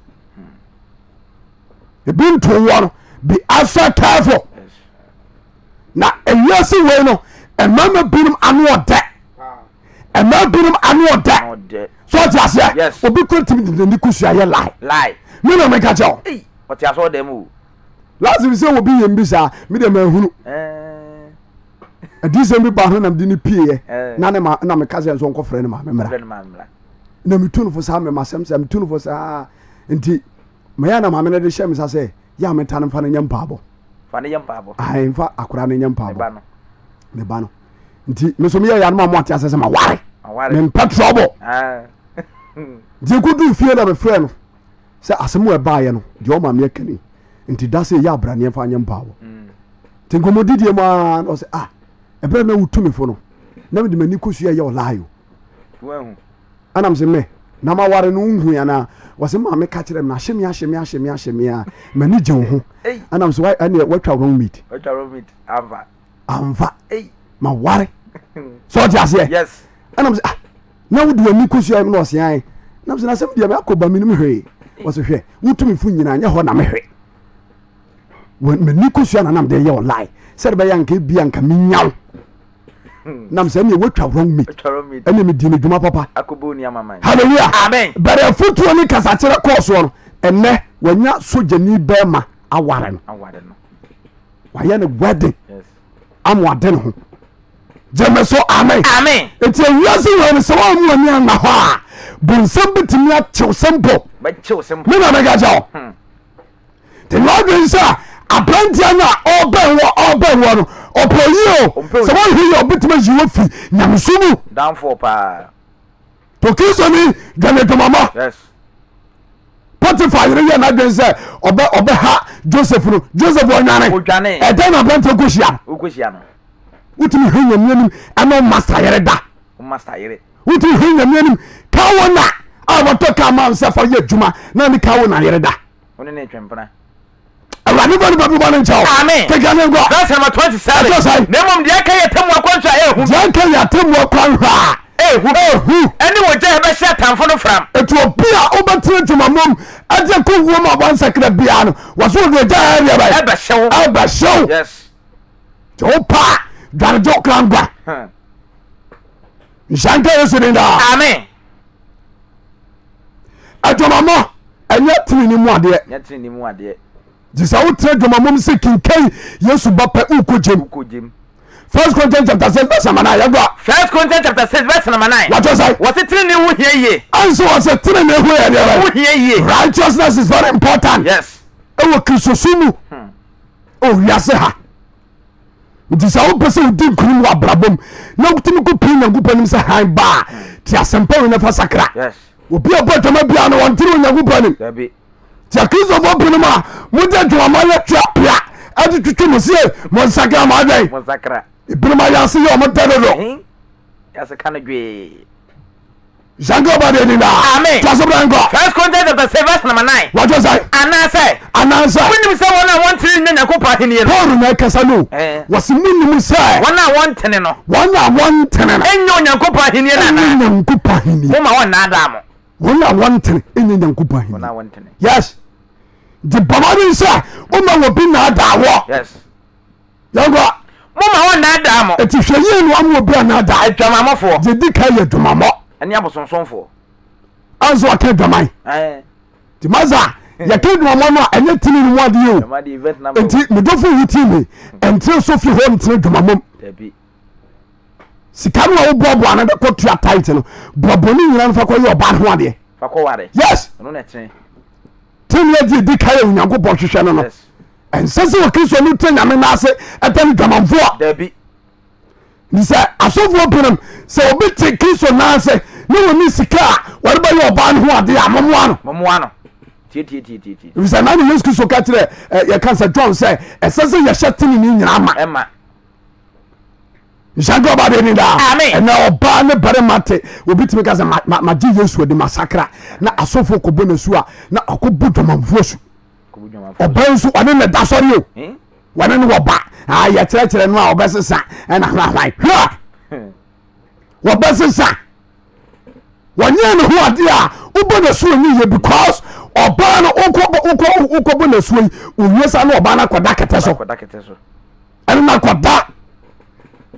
Ebi ntoo woɔ no, be extra careful. Na ewiase wei no, mmarima binom ano ɔdɛ. Mmaa binom ano ɔdɛ. So ɔte aseɛ? Obi kɔ tumi de n'ani kosua yɛ lie. Me na meka kyɛ wo. Ɔte asɔre dɛm o. Last week sɛ obi yɛ mbi saa, me deɛ mahunu. Adiyisɛm bi baa ho na mede no pieeɛ na ne ma na meka sɛ nso nkɔfrɛ ne maame mmra. Na metu no fo saa mema sɛm sɛ metu no fo saa nti mɛyɛ na maame no de hyɛ me sa sɛ yɛ a meta no mfa no nyɛ mpaabɔ. Fa no yɛ mpaabɔ. Ae mfa akora no nyɛ mpaabɔ. Me ba no. Nti me so meyɛ yɛ no ma mo ate asɛ sɛ maware. Mempɛ trouble. Nti ɛkɔduu fie na mefrɛ no sɛ asɛm a ɛbaeɛ no deɛ ɔma me aka ni nti da sɛ ɛyɛ abraneɛ mfa nyɛ mpaabɔ. Nti nkɔmmɔdidie mu ara na ɔsɛ ah ɛberɛ na wotu me fo no na mede m'ani kɔsua yɛ ɔlaayo. Ɛna mese me na maware no wonhui anaa? Wɔse maame ka kyerɛ me na ahye me ahye me ahye me ahye me a m'ani gye wo ho. Ɛna mese ɛneɛ woatwa wrong meat. Amfa. Maware. Sɛ ɔte aseɛ? Yes. Ɛna mese ah na wode w'ani kɔsua mu na ɔse ae. Na mese na sɛ medeɛ makɔ ba menim hwee. Wɔse hwɛ wotu me fo nyinaa nyɛ hɔ na mehwɛ. M'ani kɔsua na nam de yɛ ɔlae sɛde bɛyɛ anka ebia anka menya wo. Nam sɛ ɛneɛ woatwa wrong meat. Ɛneɛ medi me dwuma papa. Hallelujah. Amen. Bɛrɛ afotuo ne kasakyerɛ kɔɔ soɔ no ɛnɛ wanya sogyani bɛrima aware no. Wayɛ no wedding. Ama wade ne ho. Gyeme so amen. Amen. Nti ewiase wei no sɛ wɔn mu ani anna hɔ a bonsam betumi akyew simple. Bɛkyew simple. Me na meka kyɛ wo. Nti nyɛ ɔdwen sɛ aberanteɛ no a ɔbɛn wɔ ɔbɛn wɔ no ɔpɛ yie o. Sɛ wɔhwɛ yie ɔbɛtumi ayi wɔ fi nyamesu mu. Downfall paa. To Kristoni dwane dwamamɔ. Yes. Potifa yere yɛ n'adwene sɛ ɔbɛ ɔbɛha Joseph no Joseph ɔnwane. Ɔdwane. Ɛdɛn na aberanteɛ kɔhyia no? Wokɔhyia no. Wotumi hwɛ nyame anim ɛne wo master yere da. Wo master yere. Wotumi hwɛ nyame anim kaa wo na a wɔtɔ kaa ma sɛ fa yɛ adwuma na ne kaa wo na yere da. Wo ne ne twempena. Awurade bɔ nipa bi bɔ ne nkyɛw. Amen. Keka ne nkɔ. Verse number 27. Ɛtɔ sɛn. Na mmom deɛ ɛka yɛ atemmu akwanhwɛ a ɛhu. Deɛ ɛka yɛ atemmu akwanhwɛ a. Ehu. Ehu. Ɛne ogya a ɛbɛhye atamfo no fram. Eti obi a wobɛtena adwuma mom ɛde akɔ wuo mu a wansakra biara no wɔso wɔde ogya a ɛdeɛ bɛyɛ. Ɛbɛhyew. Ɛbɛhyew. Yes. Nti wo paa dwane gye wo kra nkwa. Nhyira nka Yesu din daa. Amen. Adwamamɔ ɛnyɛ tenene mu adeɛ. Nyɛ tenene mu adeɛ. Gye sɛ wotena adwamamɔ mu sɛ kinkai Yesu ba pɛ wokɔ gyem. Wokɔ gyem. First Corinthians chapter 6 verse number 9 yɛnkɔ. First Corinthians chapter 6 verse number 9. Wɔtɔ sɛ. Wɔsi tenene ho hia yie. Ɛnso wɔsɛ tenene ho yɛ deɛ. Ho hia yie. Righteousness is very important. Yes. Ɛwɔ Kristosom mu. Ɛwɔ wiase ha. Nti sɛ wopɛ sɛ wodi nkonim wɔ abrabɔ mu na wotumi kɔ pie Nyankopɔn anim sɛ hann ba a, te asɛmpa wei na fa sakra. Yes. Obi a ɔbɔ adwama biara no wɔntene Onyankopɔn anim. Dabi. Nti akristofoɔ binom a mode adwamama yɛ twa pea ɛde twetwe mo sie mo nsakra mo adwɛn. Mo nsakra. Ebinom ayɛ ase yɛ ɔmo dɛ dodo. Ɛhe? Yɛase ka no dwee. Nhyira ɔba deɛ din daa. Amen. Toa so bra nkɔ. First Corinthians chapter 6 verse number 9. Wɔtwe sɛn? Anaasɛ. Anaasɛ. Monim sɛ wɔn a wɔntene nnya Nyankopɔn ahennie no. Paul na ɛkasa no. Eh. Wɔsi monim sɛ. Wɔn a wɔntene no. Wɔn a wɔntene no. Ɛnyɛ Onyankopɔn ahennie no anaa? Ɛnyɛ Nyankopɔn ahennie. Momma wɔnnaadaa mo. Wɔn a wɔntene ɛnyɛ Nyankopɔn ahennie. Wɔn a wɔntene. Yes. Nti bɔ mmɔden sɛ woma wɔ bi naadaa wɔ. Yes. Yɛnkɔ. Momma wɔnnaadaa mo. Eti hwɛ yie na wɔn obi anaadaa. Adwamammɔfoɔ. Deɛ di kan yɛ adwamammɔ. Ɛne abosonsomfoɔ. Anso ɔka adwaman. Nti masa yɛka adwamammɔ no a ɛnyɛ tini no mu adeɛ o. Nti medɔfo wo tie me ɛntene so fi hɔ ntene adwamammɔ mu. Sika no a woboaboa no de kɔ tua tight no boaboa ne nyina no fa kɔyɛ ɔbaa no ho adeɛ. Yes. Tene adi di kan yɛ Onyankopɔn hwehwɛ no no. Ɛnsɛ sɛ ɔkristoni te nyame nan ase ɛtɛ no dwamanfoɔ. Dabi. Nti sɛ asɔfoɔ binom sɛ obi te Kristo nan ase ne wɔne sika a wɔde bɛyɛ ɔbaa no ho adeɛ a momoa no. Momoa no. Tietietie. Efisɛ na ne Yesu Kristo ka kyerɛ yɛka sɛ John sɛ ɛsɛ sɛ yɛhyɛ tenenee nyinaa ma. Ɛma. Nhyɛ ɔba de ni daa. Amen. Ɛnɛ ɔbaa ne barima te obi tumi ka sɛ magye Yesu adi masakra na asɔfoɔ kɔbɔ n'asu a na ɔkɔbɔ dwamanfoɔ asu. Ɔbaa nso ɔne ne da sɔre o. Hmm? Wɔne ne wɔba ah, yɛkyerɛkyerɛ no a ɔbɛsesa ɛna hwahwan hwɛ wɔbɛsesa wɔnyɛ ne ho adeɛ a wobɔ n'asu ɔnyɛ yɛ because ɔbaa no wokɔbɔ n'asuo yi owie sa na ɔbaa no akɔda kɛtɛ so. Ɛno na kɔda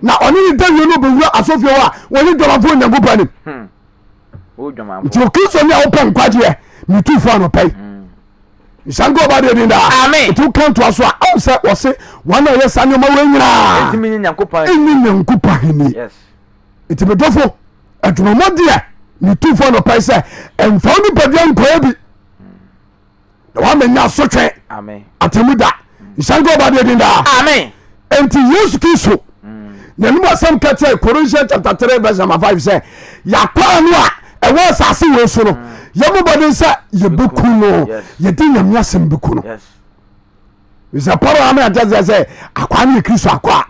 na ɔne ne da wie no ɔbɛwura asɔfie hɔ a wɔne dwamanfoɔ Onyankopɔn anim hmm. Nti okristoni a wopɛ nkwagyeɛ metu fo anɔpa yi hmm. nsanka ɔba deɛ din daa nti woka ntoa so a ɔn sɛ wɔse wɔn a ɛyɛ saa nneɛma wei nyinaa ɛnni Nyankopɔn ahennie. Nti medɔfo adwumamɔ deɛ metu fo anɔpa yi sɛ ɛmfa wo nipadua nkɔɛ bi na wamanya asotwe atemu da. Nhyɛnka ɔba deɛ din daa. Amen. Enti Yesu Kristo n'anim asɛm ka kyerɛ Corinthians chapter 3 verse number 5 sɛ yɛakwaa no a ɛwɔ asase wei so no yɛmmɔ mmɔden sɛ yɛbɛku no. Yɛde Nyame asɛm bɛku no sɛ Paulo ama yɛate aseɛ sɛ akwaa no yɛ Kristo akwaa.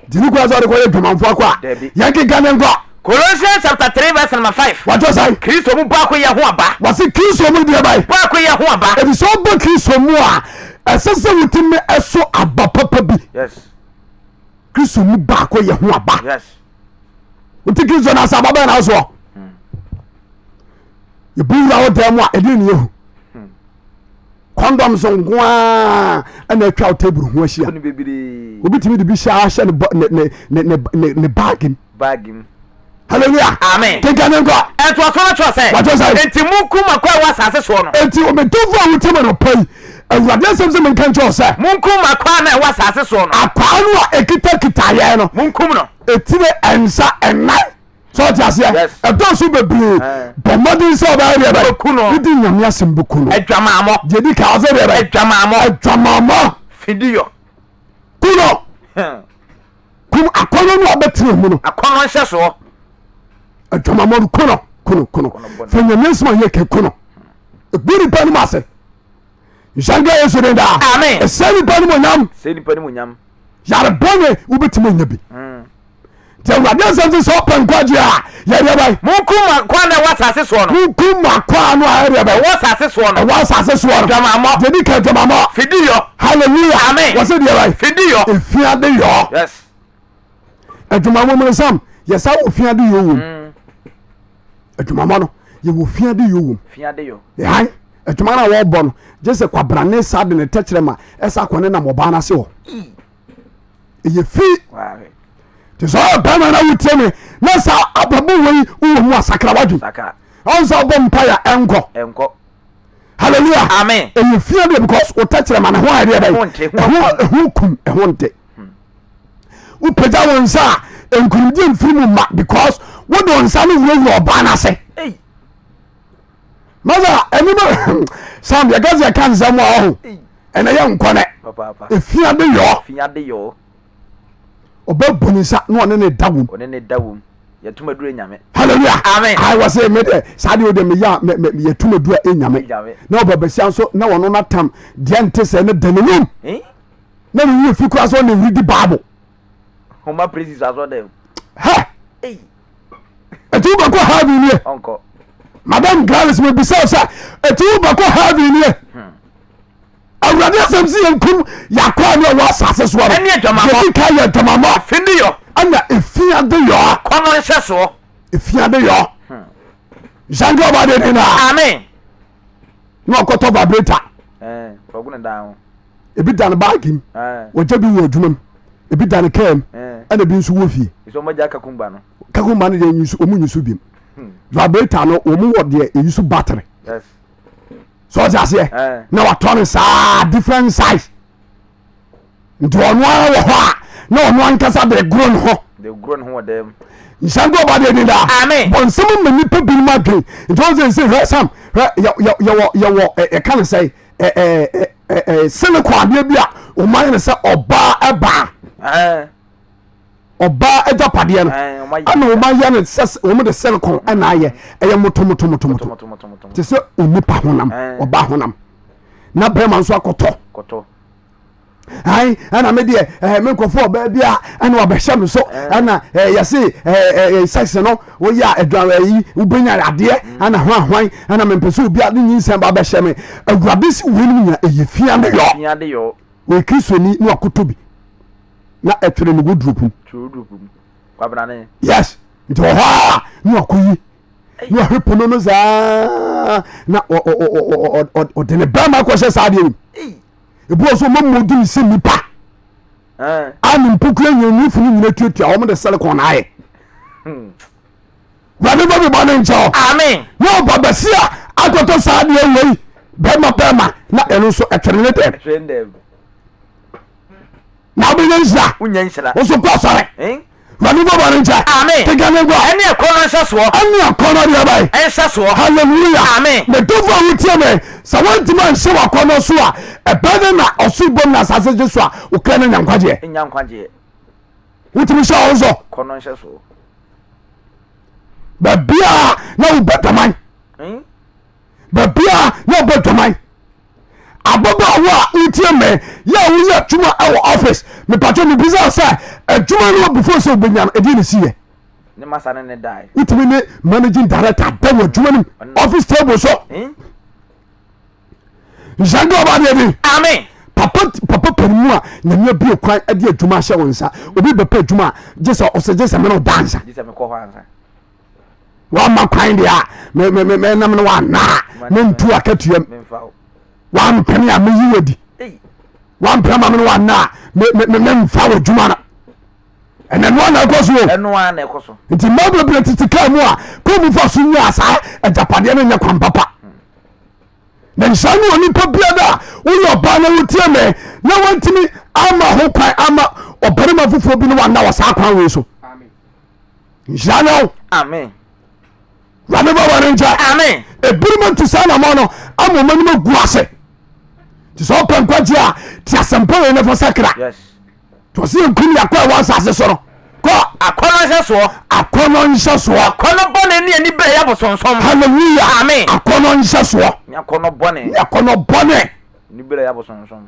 Nti ne kura sɛ ɔde kɔyɛ dwamanfoɔ akɔ a yɛnkeka ne nkɔ. Colossians chapter 3 verse number 5. Wɔtɔ sɛn? Kristo mu baako yɛ ho aba. Wɔse Kristo mu deɛ bae. Baako yɛ ho aba. Ɛti sɛ ɔba Kristo mu a ɛsɛ sɛ wotumi ɛso aba papa bi. Yes. Kristo mu baako yɛ ho aba. Yes. Wote Kristo no ase aba bɛn na wosoɔ? Yɛbu wura wo dan mu a ɛdeɛ ne yɛhu. Condoms nko ara ɛna atwa wo table ho ahyia. Obi tumi de bi hyɛ ahyɛ ne ne ne ne bag mu. Bag mu. Hallelujah. Amen. Kenkan ne nkɔ. Ɛntoasoɔ no kyerɛ sɛ. Wɔkyerɛ sɛ. Enti munkum akoa a ɛwɔ asase soɔ no. Enti omedomfo a wotie me anɔpa yi, Awurade asɛm sɛ menka nkyerɛ wo sɛ. Munkum akoa no a ɛwɔ asase soɔ no. Akwaa no a ɛkitakita yɛn no. Munkum no. Etire, nsa, nnan. Sɛ ɔte aseɛ. Ɛdɔɔso bebree. Bɔ mmɔden sɛ ɔbɛyɛ deɛ bɛyɛ. Wobɛku no. Wodi Nyame asɛm bɛku no. Adwamammɔ. Deɛ di kan ɔsɛ deɛ bɛyɛ. Adwamammɔ. Adwamammɔ. Fidiyɔ. Ku no. Kum akɔnnɔ no a ɔbɛtena mu no. Akɔnnɔ nhyɛsoɔ. Adwamammɔ no ku no ku no ku no. Fa Nyame asɛm a yɛ kɛ ku no. Ɛgu nipa no mu ase. Nhyɛnka Yesu din daa. Amen. Ɛsɛ nipa no mu nyam. Sɛ nipa no mu nyam. Yare bɔne wobɛtumi anya bi. Nti Awurade asɛm sɛ sɛ ɔpɛ nkwagye a yɛdeɛ bɛn. Monkum mo akoa no a ɛwɔ asase soɔ no. Monkum mo akoa no a ɛdeɛ bɛn. Ɛwɔ asase soɔ no. Ɛwɔ asase soɔ no. Adwamammɔ. Deɛ di kan adwamammɔ. Fidiyɔ. Hallelujah. Amen. Wɔsɛ deɛ bɛn. Fidiyɔ. Efiade yɔ. Yes. Adwamammɔ mu no sam yɛsa wɔ fiade yɔ wom. Adwamammɔ no yɛwɔ fiade yɔ wom. Fiade yɔ. Yɛhan adwuma no a wɔbɔ no gye sɛ kwabrane saa de ne tɛkyerɛ ma ɛsa akɔ ne nam ɔbaa no ase hɔ. Ɛyɛ fi. Nti sɛ ɔyɛ bɛrima na wotie me na saa abrabɔ wei wowɔ mu asakra wadwen ɔn sɛ wobɔ mpaeɛ a ɛnkɔ. Hallelujah. Amen. Ɛyɛ fia deɛ because wo tɛkyerɛma ne ho ayɛ deɛ bɛyɛ ɛho kum ɛho nte. Wopagya wo nsa a nkunimdie mfiri mu ma because wode wo nsa no wurawura ɔbaa no ase. Masa ɛnim sam yɛka sɛ yɛka nsɛm a ɔho ɛnɛ yɛ nkɔnɛ efia de yɔ. Ɔbɛ bu ne nsa na ɔne ne da wom. Ɔne ne da wom. Yɛtum aduru enyame. Hallelujah. Amen. Ayi wɔ sɛ me deɛ saa deɛ o deɛ meyɛ a mɛ mɛ yɛtum aduru enyame. Na ɔbɛ bɛsia nso na ɔno n'atam deɛ nte sɛ ne da n'anum. Na ne wura fi kura sɛ ɔne wuri di baabu. Homa praises asɔ dɛm. Hɛ. Eti wo bɛkɔ heaven nie. Ɔnkɔ. Madam Gladys mo bisa sɛ eti wo bɛkɔ heaven nie. Hmm. Awurade asɛm sɛ yɛnkum yɛakoa ne ɔwɔ asase soɔ no. Ɛne adwamammɔ. Deɛ ka yɛ adwamammɔ. Fidiyɔ. Ɛna efiade yɔ. Akɔnnɔ nhyɛsoɔ. Efiade yɔ. Nhyɛnka ɔba de ne na. Amen. Na ɔkɔtɔ vibrator. Ɛɛ ɔgu ne dan ho. Ebi da ne baagi mu. Wɔgya bi wɔ adwuma mu. Ebi da ne kaa mu. Ɛna ebi nso wɔ fie. Nso wɔn agya kakumba no. Kakumba no deɛ wɔn nyusu bi mu. Vibrator no wɔn wɔ deɛ eyi so battery. Yes. So ɔte aseɛ na watɔ no saa different size nti ɔno ara wɔ hɔ a na ɔno ankasa de goro ne ho nhyɛnko ɔba deɛ ni daa bɔnsɛm ma nipa binom adwen nti wɔn sɛ sɛ hwɛ sam hwɛ yɛwɔ yɛwɔ yɛka no sɛ silicon adeɛ bi a wɔn ayɛ no sɛ ɔbaa ɛbaa ɔbaa agyapadeɛ no ɛna wɔn ayɛ no sɛ wɔn de silicon ɛna ayɛ ɛyɛ motomotomotomoto te sɛ onipa honam ɔbaa honam na bɛrima nso akɔtɔ. Ayi ɛna me deɛ ɛɛ me nkɔfo ɔbaa bi a ɛna wabɛhyɛ me so ɛna ɛɛ yɛse ɛɛ ɛɛ sex no woyɛ a aduan ɛyi wobɛnya adeɛ ɛna hwan hwan ɛna mempɛ sɛ obi a ne nyinsɛn ba bɛhyɛ me. Awurade se weinom nyina ɛyɛ fia ne yɔ. Wɔyɛ Kristoni na wakoto bi na ɛtwere ne wardrobe mu. Yes, nti wɔ hɔ a na wakɔyi na wahwɛ pono no saa na ɔde ne bɛrima akɔhyɛ saa adeɛ no ebi wɔ so ɔma mmɔdi ne sɛ nipa a ne mpokua nyina nufu no nyina tuatua wɔn de silicon na ayɛ hmm. Wurade bɔ bebɔ ne nkyɛw. Amen. Na ɔba bɛsi a akɔtɔ saa adeɛ wei bɛrima bɛrima na ɛno nso ɛtwere ne dɛm. Na wobɛnya nhyira. Wonya nhyira. Wo nso kɔ asɔre. Wurade bɔ bɔ ne nkyɛ. Amen. Keka ne nkɔ. Ɛne ɛkɔnɔ nhyɛsoɔ. Ɛne akɔnɔ deɛ bɛyɛ. Nhyɛsoɔ. Hallelujah. Amen. Medɔfo a wotie me sɛ wontumi anhyɛ w'akɔnɔ so a ɛbɛn ne na ɔsoro bom na asase gye so a wokra no nya nkwagyeɛ. Nya nkwagyeɛ. Wotumi hyɛ wo so. Kɔnɔ nhyɛsoɔ. Baabiaa na wobɔ dwaman. Baabiaa na wobɔ dwaman. Ababaawa a wotie me yɛ a woyɛ adwuma wɔ office mepatwɛ mebisa sɛ adwuma no before sɛ wobɛnya no ɛdeɛ ne siyɛ wotumi ne managing director da wɔ adwuma no mu office table so nhyɛnka ɔba deɛ bi amen papa papa panimu a nyame abue kwan de adwuma ahyɛ wo nsa obi bɛpɛ adwuma a gye sɛ ɔsɛ gye sɛ mene wo dansa wama kwan deɛ a menam no wanaa mentu akatuam wampene a meyi wadi wampene ma mene wanaa memfa w'adwuma no ɛnɛ noa na ɛkɔ so o nti mma bebree tete kaa mu a kɔ mu fa so nyaa saa agyapadeɛ no nyɛ kwan papa na nhyira ne onipa biara a woyɛ ɔbaa na wotie me na wantumi ama ho kwan ama ɔbarima foforɔ bi ne wanna wɔ saa kwan wei so nhyira ne wo. Amen. Wurade bɔ wɔn nkyɛ. Amen. Ebinom nti saa namɔ no ama wɔn anim agu ase. Te sɛ ɔpɛ nkwagye a te asɛmpa wei nafa sakra. Yes. Te ɔsɛ yɛn kum yɛakɔ ɛwɔ asase so no. Kɔ. Akɔnɔ nhyɛsoɔ. Akɔnɔ nhyɛsoɔ. Akɔnɔ bɔne ne ani bere yɛ abosonsom. Hallelujah. Amen. Akɔnɔ nhyɛsoɔ. Ne akɔnɔ bɔne. Ne akɔnɔ bɔne. Ne bere yɛ abosonsom.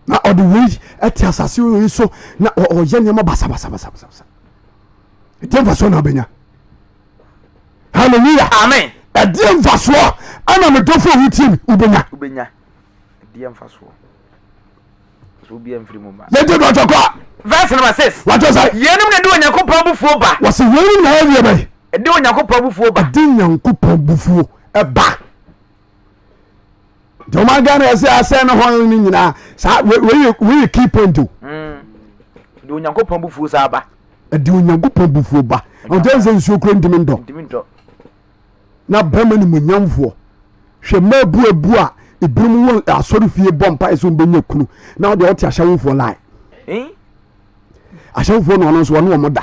Na ɔde wei ɛte asase wei so na ɔyɛ nneɛma basabasabasabasa. Ɛdeɛ mfasoɔ na wobɛnya. Hallelujah. Amen. Ɛdeɛ mfasoɔ ɛna medɔfo a wotie mi wobɛnya. Wobɛnya. Ɛdeɛ mfasoɔ. So obi amfiri mu ma. Yɛgye dɔtɔ kɔ. Verse number 6. Wɔtɔ sɛ. Yeinom na ɛde Onyankopɔn abufuo ba. Wɔsi yeinom na ɛdeɛ bɛyɛ. Ɛde Onyankopɔn abufuo ba. Ɛde Nyankopɔn bufuo ɛba. Nti ɔman Ghana ɛsɛ asɛn ne hɔn no nyinaa saa wei yɛ key point o. Ɛde Onyankopɔn bufuo saa ba. Ɛde Onyankopɔn bufuo ba. Ɔntɛ sɛ nsuo kura ntumi ntɔ. Ntumi ntɔ. Na bɛrima nimonyamfoɔ hwɛ mmaa buabu a ebinom wɔ asɔre fie bɔ mpa ɛsɛ wɔn bɛnya kunu na ɔde ɔte ahyɛwofoɔ line. Ahyɛwofoɔ na ɔno nso ɔne wɔn da.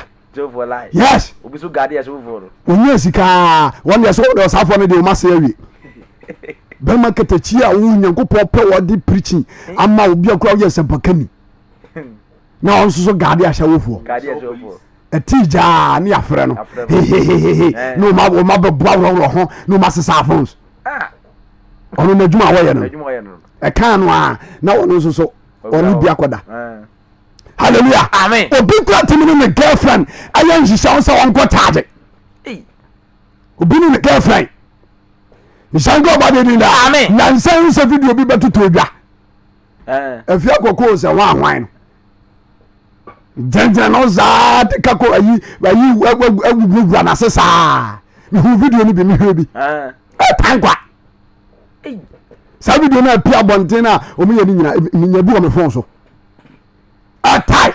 Yes. Wɔnyɛ sika wɔn deɛ sɛ wɔde ɔsaafoɔ no deɛ wɔn ase awie. Bɛrima katakyi a wo Nyankopɔn pɛ wɔde preaching ama obi akora woyɛ sɛmpakani na ɔno nso so gaade ahyɛwofoɔ. Ɛti gyaa ne yɛafrɛ no hehehehe na ɔma ɔma bɛboa worɔworɔ ho na ɔma sesa phones. Ɔno n'adwuma a wɔyɛ no ɛka no a na ɔno nso so ɔno bi akɔda. Hallelujah. Amen. Obi kura tumi ne ne girlfriend ɛyɛ nhyehyɛ ho sɛ ɔnkɔ charge. Obi ne ne girlfriend. Nhyɛn kɔ ɔba de ni da. Amen. Nansa yi sɛ video bi bɛtoto odwa. Efi akɔkɔ sɛ wɔn ahwan no. Gyinagyina no saa de kako ayi ayi awuwura n'ase saa. Mehu video no bi mehwɛ bi. Ɛtan kwa. Saa video no apia abɔnten a wɔn yɛ no nyina menya bi wɔ me phone so. Ɛtae.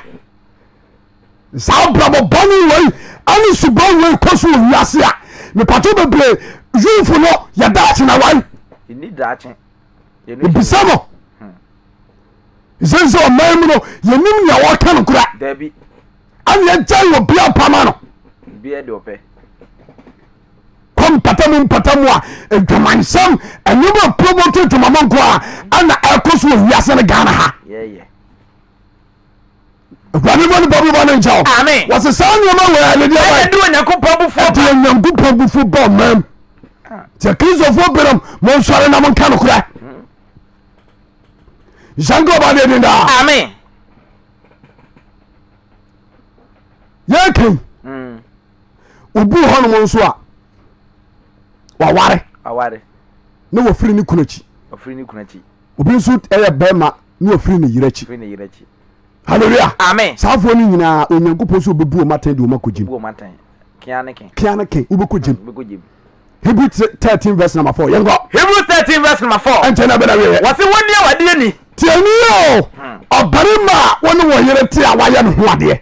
Saa brabɔ bɔne wei ɛne suban wei kɔ so wɔ wiase a mepatwo bebree yufo no yɛ daakye na wae. Ebisa no. Ɛsɛ sɛ ɔman mu no yɛnim nea wɔka no kora. Ɛne ɛgya wɔ bia pama no. Kɔ mpatamu mpatamu a adwamansɛm ɛnneɛma promote adwamamɔ nko a ɛna ɛkɔ so wɔ wiase no Ghana ha. Awurade bɔ nipa bi bɔ ne nkyɛn. Amen. Wɔsi saa nneɛma wɔ ɛne deɛ bɛyɛ. Ɛde Onyankopɔn bufuo ba. Ɛde Onyankopɔn bufuo ba ɔman mu. Sɛ Kristofoɔ binom mo nsɔre na mo nka nokorɛ. Nhyɛ nka ɔba deɛ din daa. Amen. Yɛkan obi wɔ hɔnom nso a waware Aware. na wafiri ne kunu akyi. Ɔfiri ne kunu akyi. Obi nso yɛ bɛrima na wafiri ne yere akyi. Firi ne yere akyi. Hallelujah. Amen. Saa afoɔ no nyinaa Onyankopɔn sɛ ɔbɛbu wɔn atɛn de wɔn akɔ gyem. Bu wɔn atɛn. Kea ne ke. Kea ne ke wobɛkɔ gyem. Wobɛkɔ gyem. Hebrew 13 verse number 4. Yɛnkɔ. Hebrews 13 verse number 4. Ɛnkyɛn na bɛna wieɛ. Wɔse wɔnni awadeɛ ni. Tiɛni o. Ɔbarima a wɔne wɔ yere te a wayɛ ne ho adeɛ.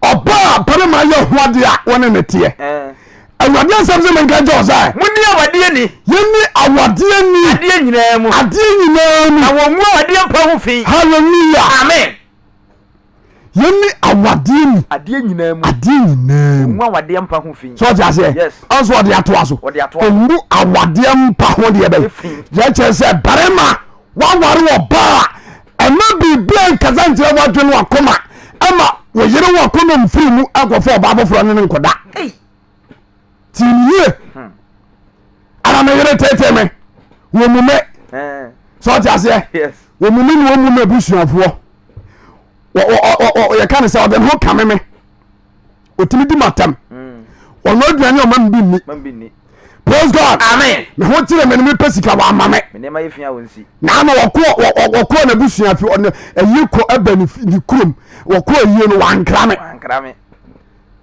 Ɔbaa barima yɛ ho adeɛ a wɔne ne teɛ. Awurade asɛm sɛ menka nkyɛ wo sɛ. Monni awadeɛ ni. Yɛnni awadeɛ ni. Adeɛ nyinaa mu. Adeɛ nyinaa mu. Na wɔngu awadeɛ mpa ho fi. Hallelujah. Amen. Yɛnni awadeɛ ni. Adeɛ nyinaa mu. Adeɛ nyinaa mu. Wɔngu awadeɛ mpa ho fi. Sɛ ɔte aseɛ. Yes. Ɔnso ɔde atoa so. Ɔde atoa so. Ɔngu awadeɛ mpa ho deɛ bɛn. Fi. Deɛ kyerɛ sɛ barima waware ɔbaa a ɛma biribiara nkasa nkyerɛ w'adwene wakoma ɛma wo yere wakoma mfiri mu akɔfa ɔbaa foforɔ ne ne nkɔda. Tie me yie. Hmm. Ana me yere tete me wɔ mu me. Sɛ ɔte aseɛ. Wɔ mu me ne wɔ mu me abusuafoɔ. Yɛka ne sɛ ɔde ne ho kame me. Ɔtumi di matam. Hmm. Ɔno aduane ɔma me bi nni. Praise God. Amen. Me ho kyerɛ me no mepɛ sika wama me. Na ama wɔkɔɔ n'abusua fi ɔno ayie kɔ ɛbɛ ne kurom wɔkɔɔ ayie no wankra me.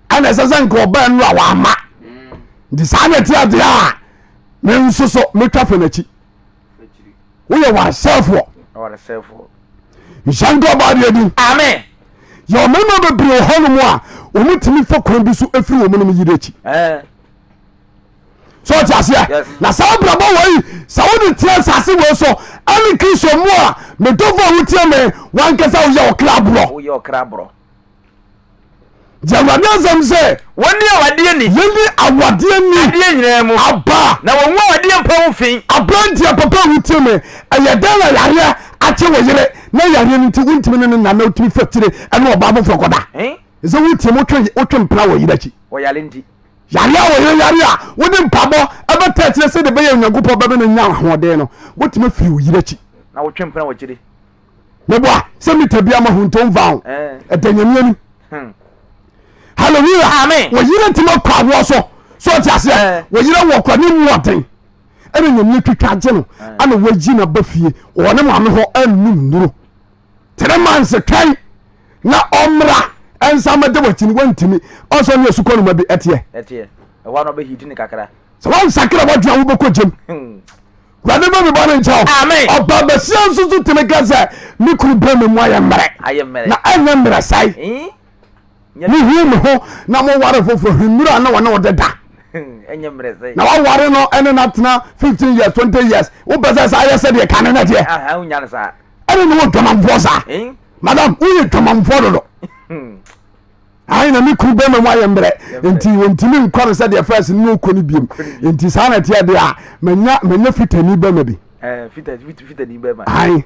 Ɛna ɛsɛ sɛ nka ɔbaa no a wama. Nti saa na ɛte adeɛ a me nso so metwa fɛ n'akyi. Woyɛ waresɛfoɔ. Nhyɛ nka ɔbaa deɛ din. Amen. Yɛ ɔmmarima bebree wɔ hɔnom a wɔtumi fa kwan bi so firi wɔn nom yere akyi. So ɔte aseɛ na saa abrabɔ wɔ yi sɛ wode teɛ nsase wei so ɛne Kristo mu a medɔfo a wotie me wankasa woyɛ ɔkra borɔ. Nti Awurade asɛm sɛ. Wɔnni awadeɛ ni. Yɛnni awadeɛ ni. Adeɛ nyinaa mu. Aba. Na wɔngu awadeɛ mpa ho fi. Aberanteɛ papa a wotie me, ɛyɛ dɛn na yareɛ akye wo yere na yareɛ no nti wontumi ne no nna na wotumi fa tire ɛne ɔbaa foforɔ kɔda? Ɛsɛ wotie mu wotwe mpena wɔ yere akyi. Wɔ yare nti. Yareɛ a wɔyere yare a wode mpabɔ ɛbɛta akyire sɛdeɛ ɛbɛyɛ Onyankopɔn bɛma no anya ahoɔden no, wotumi firi wo yere akyi. Na wotwe mpena wɔ akyire. Meboa sɛ mita bi ama ho nti ɔmfa ho ɛda nyame anim. Hmm. Hallelujah. Amen. Wɔyere ntumi akɔ awoɔ so so ɔte aseɛ. Wɔyere wɔ kora ne mu ɔden ɛna nyame twitwa agye no ɛna wɔayi no aba fie wɔ ne maame hɔ ɛnum nnuro three months twɛn na ɔmmra ɛnsa mɛda wakyi no wantumi ɔsɛ ne asukɔ noma bi ɛteɛ ɛhɔ na ɔbɛhiti ne kakra sɛ wansakra wadwena wobɛkɔ gyam hmm. Wurade bɛ me bɔne nkyɛ wo. Ɔba basia nso so tumi ka sɛ me kunu bɛ me mu ayɛ mmerɛ na ɛnyɛ mmerɛ sɛe. Mehu me ho na moware foforɔ hwɛ a na wɔne wo deda. Na waware no ɛne no atena 15 years 20 years wopɛ sɛ saa yɛ sɛdeɛ kane no teɛ. Ɛne ne wɔ dwamamfoɔ saa. Madam woyɛ dwamamfoɔ dodo. Ayi na me kunu bɛma mu ayɛ mmerɛ nti wɔntumi nkɔ no sɛdeɛ fɛs no ɔkɔ no biom nti saa na ɛteɛ deɛ a manya manya fitani bɛma bi ayi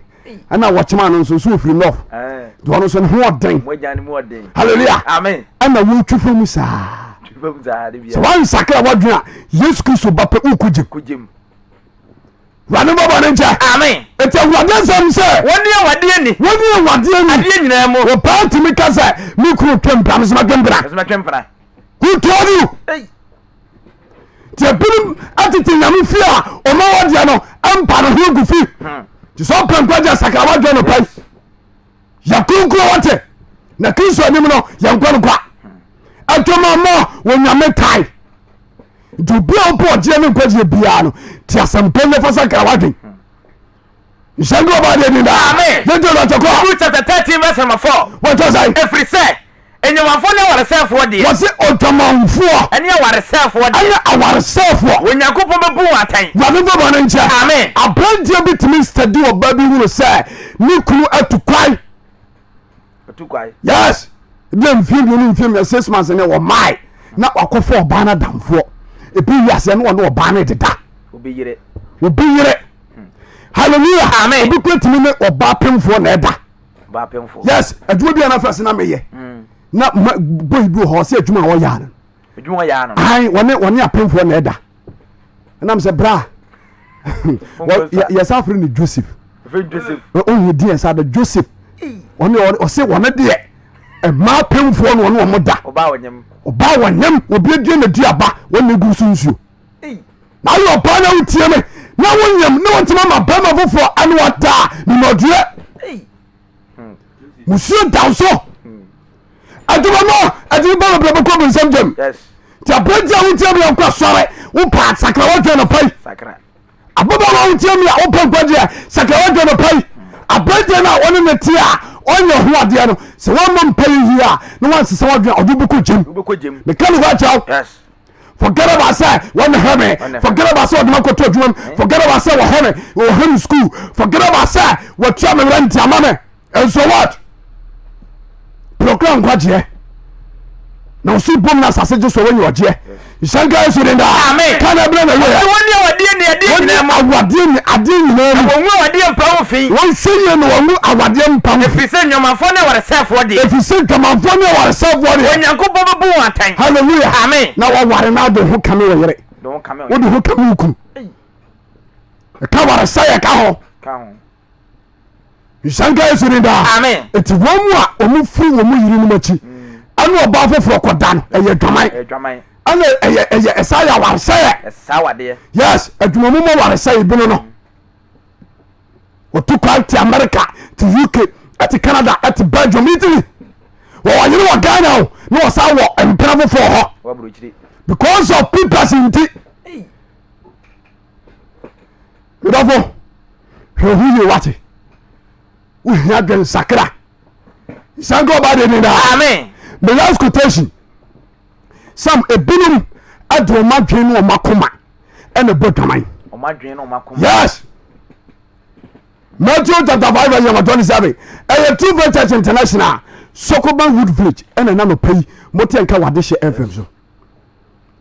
ɛna wɔkyema no nso so ofiri north nti ɔno nso ne ho ɔden hallelujah ɛna wɔtwi fam saa sɛ wansakra wadwene a yesu kristo ba pɛ wokɔ gyem Awurade bɔ bɔne nkyɛ. Amen. Eti Awurade nsɛm sɛ. Wɔn ni awadeɛ ni. Wɔn ni awadeɛ ni. Adeɛ nyinaa mu. Ɔbaa ntumi ka sɛ mi kunu twe mpena mi sɛ ma twe mpena. Mɛ twe mpena. Who told you? Hey. Ti ebinom atete nyame fie a ɔma wadeɛ no mpa no ho gu fi. Ti sɛ ɔpɛ nkwagye sakra wadwe no pɛn. Yɛ kronkron wɔte na Kristo anim no yɛ nkwa no kwa. Adwamammɔ wɔ nyame tae. Nti obi a wopɛ ɔgyeɛ ne nkwagyeɛ biara no te asɛmpa no fa sakra w'adwen. Nhyɛ nka ɔbaa deɛ din daa. Amen. Yɛnti ɔdɔ kyɛkɔ. Hebrews chapter 13 verse number 4. Wɔtɔ sɛn? Ɛfiri sɛ nnwomamfoɔ ne awaresɛefoɔ deɛ. Wɔse odwamanfoɔ. Ɛne awaresɛefoɔ deɛ. Ɛne awaresɛefoɔ. Onyankopɔn bɛbu wɔn atɛn. Wurade mfa bɔne nkyɛ. Amen. Aberanteɛ bi tumi sadi ɔbaa bi hunu sɛ ne kunu atu kwan. Atu kwan. Yes. Ebi a mfie mmienu mfie mmiɛ six months ne wɔmae na wakɔfa ɔbaa no adamfoɔ. Ebi wiase no ɔne ɔbaa no deda. Obi yere. Obi yere. Hallelujah. Amen. Obi kura tumi ne ɔbaa pemfoɔ na ɛda. Ɔbaa pemfoɔ. Yes. Adwuma bi a n'afɛ se na meyɛ. Na ma boy bi wɔ hɔ ɔsɛ adwuma a ɔyɛ ano. Adwuma ɔyɛ ano. Ayi wɔne wɔne apemfoɔ na ɛda. Ɛnam sɛ bra. Yɛsa afiri ne Joseph. Ɔhu deɛ saa da Joseph. Ɔne ɔse wɔne deɛ mmaa pemfoɔ na ɔne wɔn da. Ɔbaa wɔnyem obi adua na dua ba wɔn gu so nsuo. Na ayɛ ɔbaa na wotie me na wonyem ne wɔntumi ama bɛrima foforɔ ɛne wɔda nimɔdue. Musuo da so. Adwuma no ɛde ba bebree bɛkɔ bu nsɛm gyam. Nti aberante a wotie me yɛnkɔ asɔre wopɛ sakra wadwene no pai. Ababaawa a wotie me a wopɛ nkwagyeɛ sakra wadwene no pai. Aberanteɛ no a wɔne ne te a ɔnyɛ ho adeɛ no sɛ woammɔ mpa yɛ yie a na wansesa wadwene a ɔde wobɛkɔ gyam. Meka ne hɔ akyerɛ wo. Forget about sɛ wɔne hɛ me. Forget about sɛ ɔde makɔto adwuma mu. Forget about sɛ wɔhɛ me wɔhɛ me school. Forget about sɛ wɔtua me rent ama me. And so what? Prokura nkwagyeɛ na ɔso bom na asase gye so wɔnyɛ ɔgyeɛ nhyɛ nka yesu din daa. Amen. Ka na ɛbrɛ na wieɛ. Wɔn ni awadeɛ ni adeɛ nyinaa mu. Wɔn ni awadeɛ ni adeɛ nyinaa mu. Na wɔn ngu awadeɛ mpa ho fi. Wɔn hwɛ yie na wɔn ngu awadeɛ mpa ho fi. Efiri sɛ nnwamanfoɔ ne awaresɛefoɔ deɛ. Efiri sɛ nnwamanfoɔ ne awaresɛefoɔ deɛ. Onyankopɔn bɛbu wɔn atɛn. Hallelujah. Amen. Na wɔware na ade ho kame wɔ yere. Wode ho kame wo kunu. Ɛka awaresɛeɛ ka ho. Nhyira Yesu din daa. Amen. Eti wɔn mu a wɔn firi wɔn mu yiri nom akyi ɛne ɔbaa foforɔ kɔda no ɛyɛ dwaman ɛna ɛyɛ ɛyɛ ɛsa yɛ awaresɛyɛ. Yes, adwuma mu mu awaresɛyɛ bi no no. Wɔtu kwan te America te UK ɛte Canada ɛte Belgium Italy. Wɔwɔ yere wɔ Ghana o na wɔsan wɔ mpena foforɔ hɔ because of papers nti. Medɔfo, hwɛ ho yie wate. Wohia dwensakra. Nsanka ɔba de ni daa. Amen. My last quotation. Sam ebinom ɛde wɔn adwene ne wɔn akoma ɛna ɛbɔ dwaman. Wɔn adwene ne wɔn akoma. Yes. Matthew chapter 5 verse number 27. Ɛyɛ True Faith Church International, Sokoban Wood Village ɛna ɛna nɔpɛ yi mo te nka wɔ adehyɛ FM so.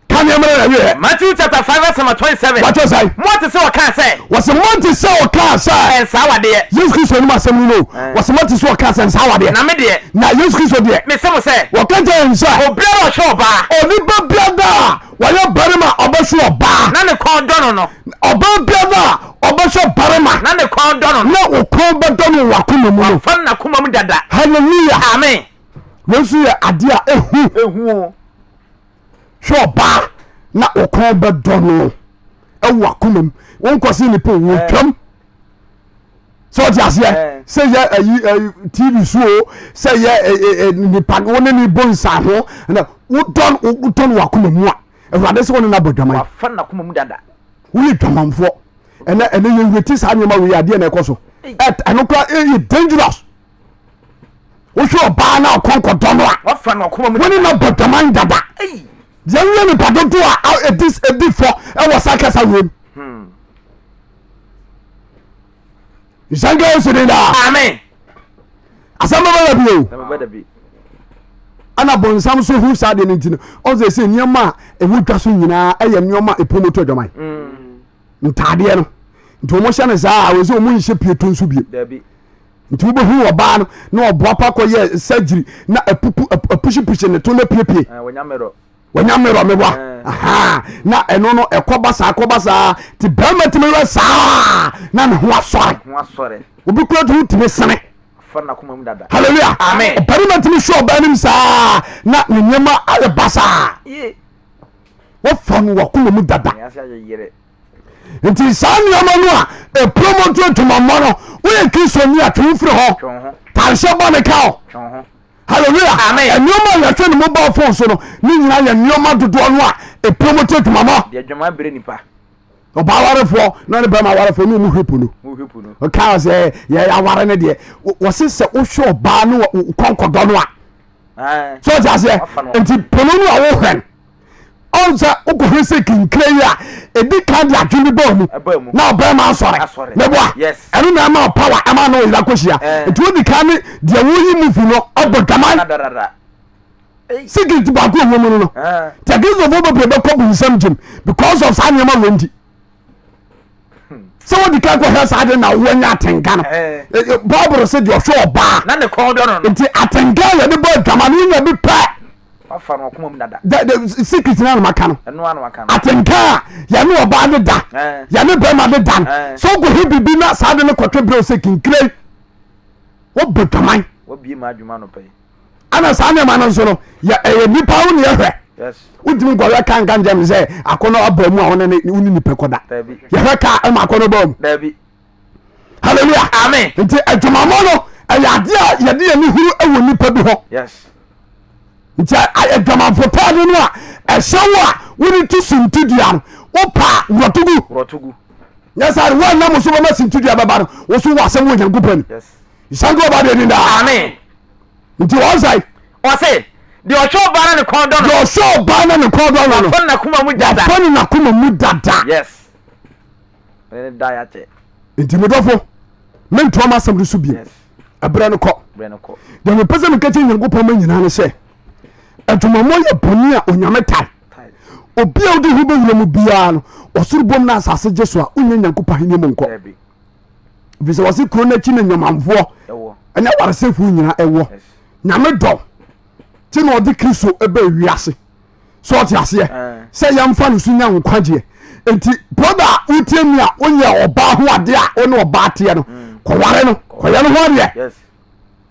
Ka nneɛma na wieɛ. Matthew chapter 5 verse number 27. Wàtò sɛ. Mo te sɛ ɔkaa sɛ. Wɔsɛ mo te sɛ ɔkaa sɛ. Ɛnsa awadeɛ. Yesu Kristo anim asɛm no no. Wɔsɛ mo te sɛ ɔkaa sɛ nsa awadeɛ. Na me deɛ. Na Yesu Kristo deɛ. Mese mo sɛ. Wɔka kyerɛ yɛn sɛ. Obiara a ɔhwɛ ɔbaa. Onipa biara a wɔyɛ barima a ɔbɛhwɛ ɔbaa. Na ne kɔn dɔ no no. Ɔbaa biara a ɔbɛhwɛ barima. Na ne kɔn dɔ no no. Na wo kɔn bɛdɔ no wɔ w'akoma mu no. Wafa no n'akoma mu dada. Hallelujah. Amen. Wei nso yɛ adeɛ a ehu. Ehu o. Hwɛ ɔbaa na wo kɔn bɛdɔ no ɛwɔ akoma mu wonkɔ se nipa owó eh. twam sɛ ɔte aseɛ sɛ yɛ ayi ayi tv so o sɛ yɛ ɛ ɛ nipa wo ne ne bɔ nsa ho na wodɔ wodɔ no wɔ akoma mu a awurade sɛ wo ne no abɔ dwaman wafa no akoma mu dada woyɛ dwamanfoɔ ɛnɛ ɛnɛ yɛ wureti saa nneɛma wei adeɛ na ɛkɔ so ɛno kora ɛyɛ dangerous Wohwɛ ɔbaa na ɔkɔnkɔdɔ no a wafa no akoma mu wone no bɔ dwaman dada deɛ woyɛ nipa dodo a ɛdi ɛdi fɔ ɛwɔ saa kasa wei mu nhyɛnka yesu din daa amen asɛm bɛbɛ da bi o ɛna bɔnsam so hu saa deɛ no nti no ɔsɛ sɛ nneɛma a ɛwɔ dwa so nyinaa ɛyɛ nneɛma a ɛpromoto adwaman mm. ntaadeɛ no nti wɔn hyɛ no saa a wɔn sɛ wɔn nhyɛ pieto nso bio Nti wobɛhu ɔbaa no na ɔboa pa kɔyɛ surgery na apupu apuhyipuhyi ne to na piepie. Eh, wɔnya mmerɔ. Wɔnya mmerɔ meboa. Eh. Aha na ɛno no ɛkɔba saa kɔba saa ti bɛrima tumi wɛ saa na ne ho asɔre. Ho asɔre. Obi kura to tumi sene. Fa n'akoma mu dada. Hallelujah. Amen. Ɔbarima tumi hwɛ ɔbaa nim saa na ne nneɛma ayɛ basaa. Yie. Wɔfa no wɔ akoma mu dada. Ne ase ayɛ yere. Nti saa nneɛma no a ɛpromoto adwumammɔ no woyɛ kristoni a twe wo firi hɔ tarehyɛ bɔne ka o hallelujah Amen. Nneɛma a yɛhwɛ no mobile phone so no ne nyinaa yɛ nneɛma dodoɔ no a ɛpromoto adwumammɔ. Deɛ adwuma brɛ nipa. Ɔbaa warefoɔ na ne bɛrima warefoɔ ne ɔmu hwɛ po no ɔkaa sɛ yɛ aware no deɛ wɔse sɛ wohwɛ ɔbaa no kɔnkɔdɔ no a sɛ ɔte aseɛ nti pono no a wohwɛ no ɔn sɛ wokɔhwɛ sɛ kinkire yi a ɛdi kan de adwene bi baa mu na ɔbɛrima asɔre meboa ɛno na ɛma power ɛma na ɔyera kɔhyia nti wodi kan ne deɛ woyi movie no ɔbɔ dwaman secret baako ɛwɔ mu no no nti akristofoɔ bebree bɛkɔ bonsam gyem because of saa nneɛma wɔ nti sɛ wodi kan kɔhwɛ saa de na woanya atenka no bible sɛ deɛ ɔhwɛ ɔbaa nti atenka yɛde bɔ adwama no wonya bi pɛ. Wafa no ɔkoma mu dada. The the secret na maka no. Ɛno ano aka no. Atenka a yɛne ɔbaa de da. Yɛne bɛrima de da no. Sɛ wokɔhwɛ biribi na saa de no kɔtwe berɛ sɛ kinkire wobɔ dwaman. Wabie ma adwuma no pɛ. Ana saa nneɛma no nso no yɛ ɛyɛ nipa wo ne yɛhwɛ. Wontumi nkɔhwɛ ka nka nkyɛn sɛ akɔnɔ aba mu a wo ne wo ne nipa kɔda. Yɛhwɛ ka ɛma akɔnɔ ba mu. Dabi. Hallelujah. Amen. Nti adwamamɔ no ɛyɛ adeɛ a yɛde yɛn huru wɔ nipa bi hɔ. Yes. Nti adwamanfo taade no a ɛhyɛ wo a wode to sintidua no wopa wurɔtogu. Wurɔtogu. Nyɛ saa de woanam so bɛma sintidua bɛba no wo so wɔ asɛm wɔ Nyankopɔn ni. Yes. Nsanko ɔba deɛ ni daa. Amen. Nti wɔn sɛe. Ɔse deɛ ɔhwɛ ɔbaa na ne kɔn dɔ no. Deɛ ɔhwɛ ɔbaa na ne kɔn dɔ no no. Wafa no n'akoma mu dada. Wafa no n'akoma mu dada. Yes. Mene ne da yɛakyɛ. Nti medɔfo mentoa m'asɛm no so bio. Ɛberɛ no kɔ. Deɛ mepɛ sɛ meka kyerɛ Nyankopɔn ma nyinaa ne sɛ adwumammɔ yɛ bɔne a Onyame tae. Obi a wode ho bɛwura mu biara no ɔsoro bom na asase gye so a wonyɛ Nyankopɔn ahenni mu nkɔ. Ɛfiri sɛ wɔse kuro no akyi ne nnwamanfoɔ ɛne awaresɛfoɔ nyinaa ɛwɔ. Nyame dɔ nti na ɔde Kristo ɛbɛ wiase. So ɔte aseɛ sɛ yɛmfa no so nya nkwagyeɛ. Nti brɔda a wotie mi a wonyɛ ɔbaa ho adeɛ a wo ne ɔbaa teɛ no mm. kɔware no kɔyɛ no ho adeɛ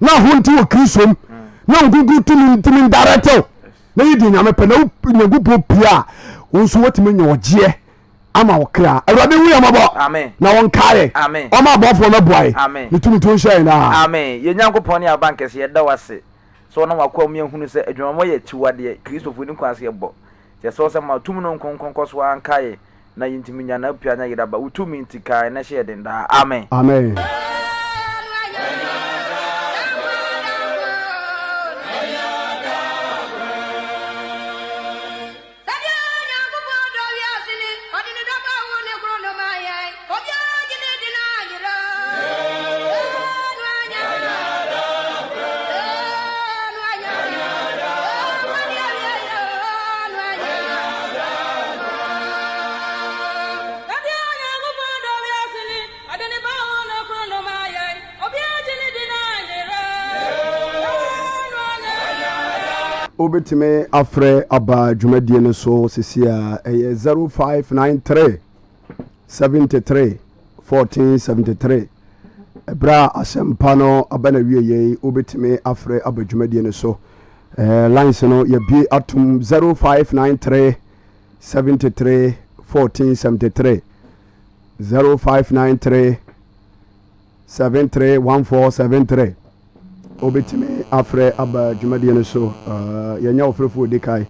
na ho nte wɔ Kristo mu mm. na nkunkun tumi ntumi ndarɛtew na yɛ di nyame pɛ na Nyankopɔn pie a wo nso woatumi nya ɔgyeɛ ama wo kra. Awurade hu yɛ mmɔbɔ na wɔnkae ɔma abɔfoɔ mɛboa yɛ ne tumi to nhyɛ yɛn daa. Amen. Yɛn Nyankopɔn ne abankɛse yɛda wo ase sɛ ɔnam w'akoa mu yɛhunu sɛ adwamammɔ yɛ akyiwadeɛ, Kristofo nni kwan sɛ yɛbɔ. Nti yɛsrɛ wo sɛ ma tumi no nkronkron nkɔ so ara nkae yɛn na yɛntumi nya na apue anya yere aba. Wo tumi nti, kae yɛn na hyɛ yɛn den daa. Amen. Amen. Sɛdeɛ Onyankopɔn dɔ wiase ni, ɔde ne dɔba a ɔwoo no koro no maa yɛn, obiara gye no di no anyera. No anyera. No anyera. Nkwa de awieeɛ o, no anyera. Sɛdeɛ Onyankopɔn dɔ wiase ni, ɔde ne ba a ɔwoo no koro no maa yɛn, obiara gye no di no anyera. No anyera. Wobɛtumi afrɛ aba dwumadie no so sisi a ɛyɛ 0593 73 1473. Ɛberɛ a asɛmpa no aba na wie yei wobɛtumi afrɛ aba dwumadie no so. Eh, lines no yɛbie atom 0593 73 1473 0593 731473. Wobɛtumi afrɛ aba dwumadie no so. Uh, yɛnyɛ ɔfrɛfoɔ ɔdi kae.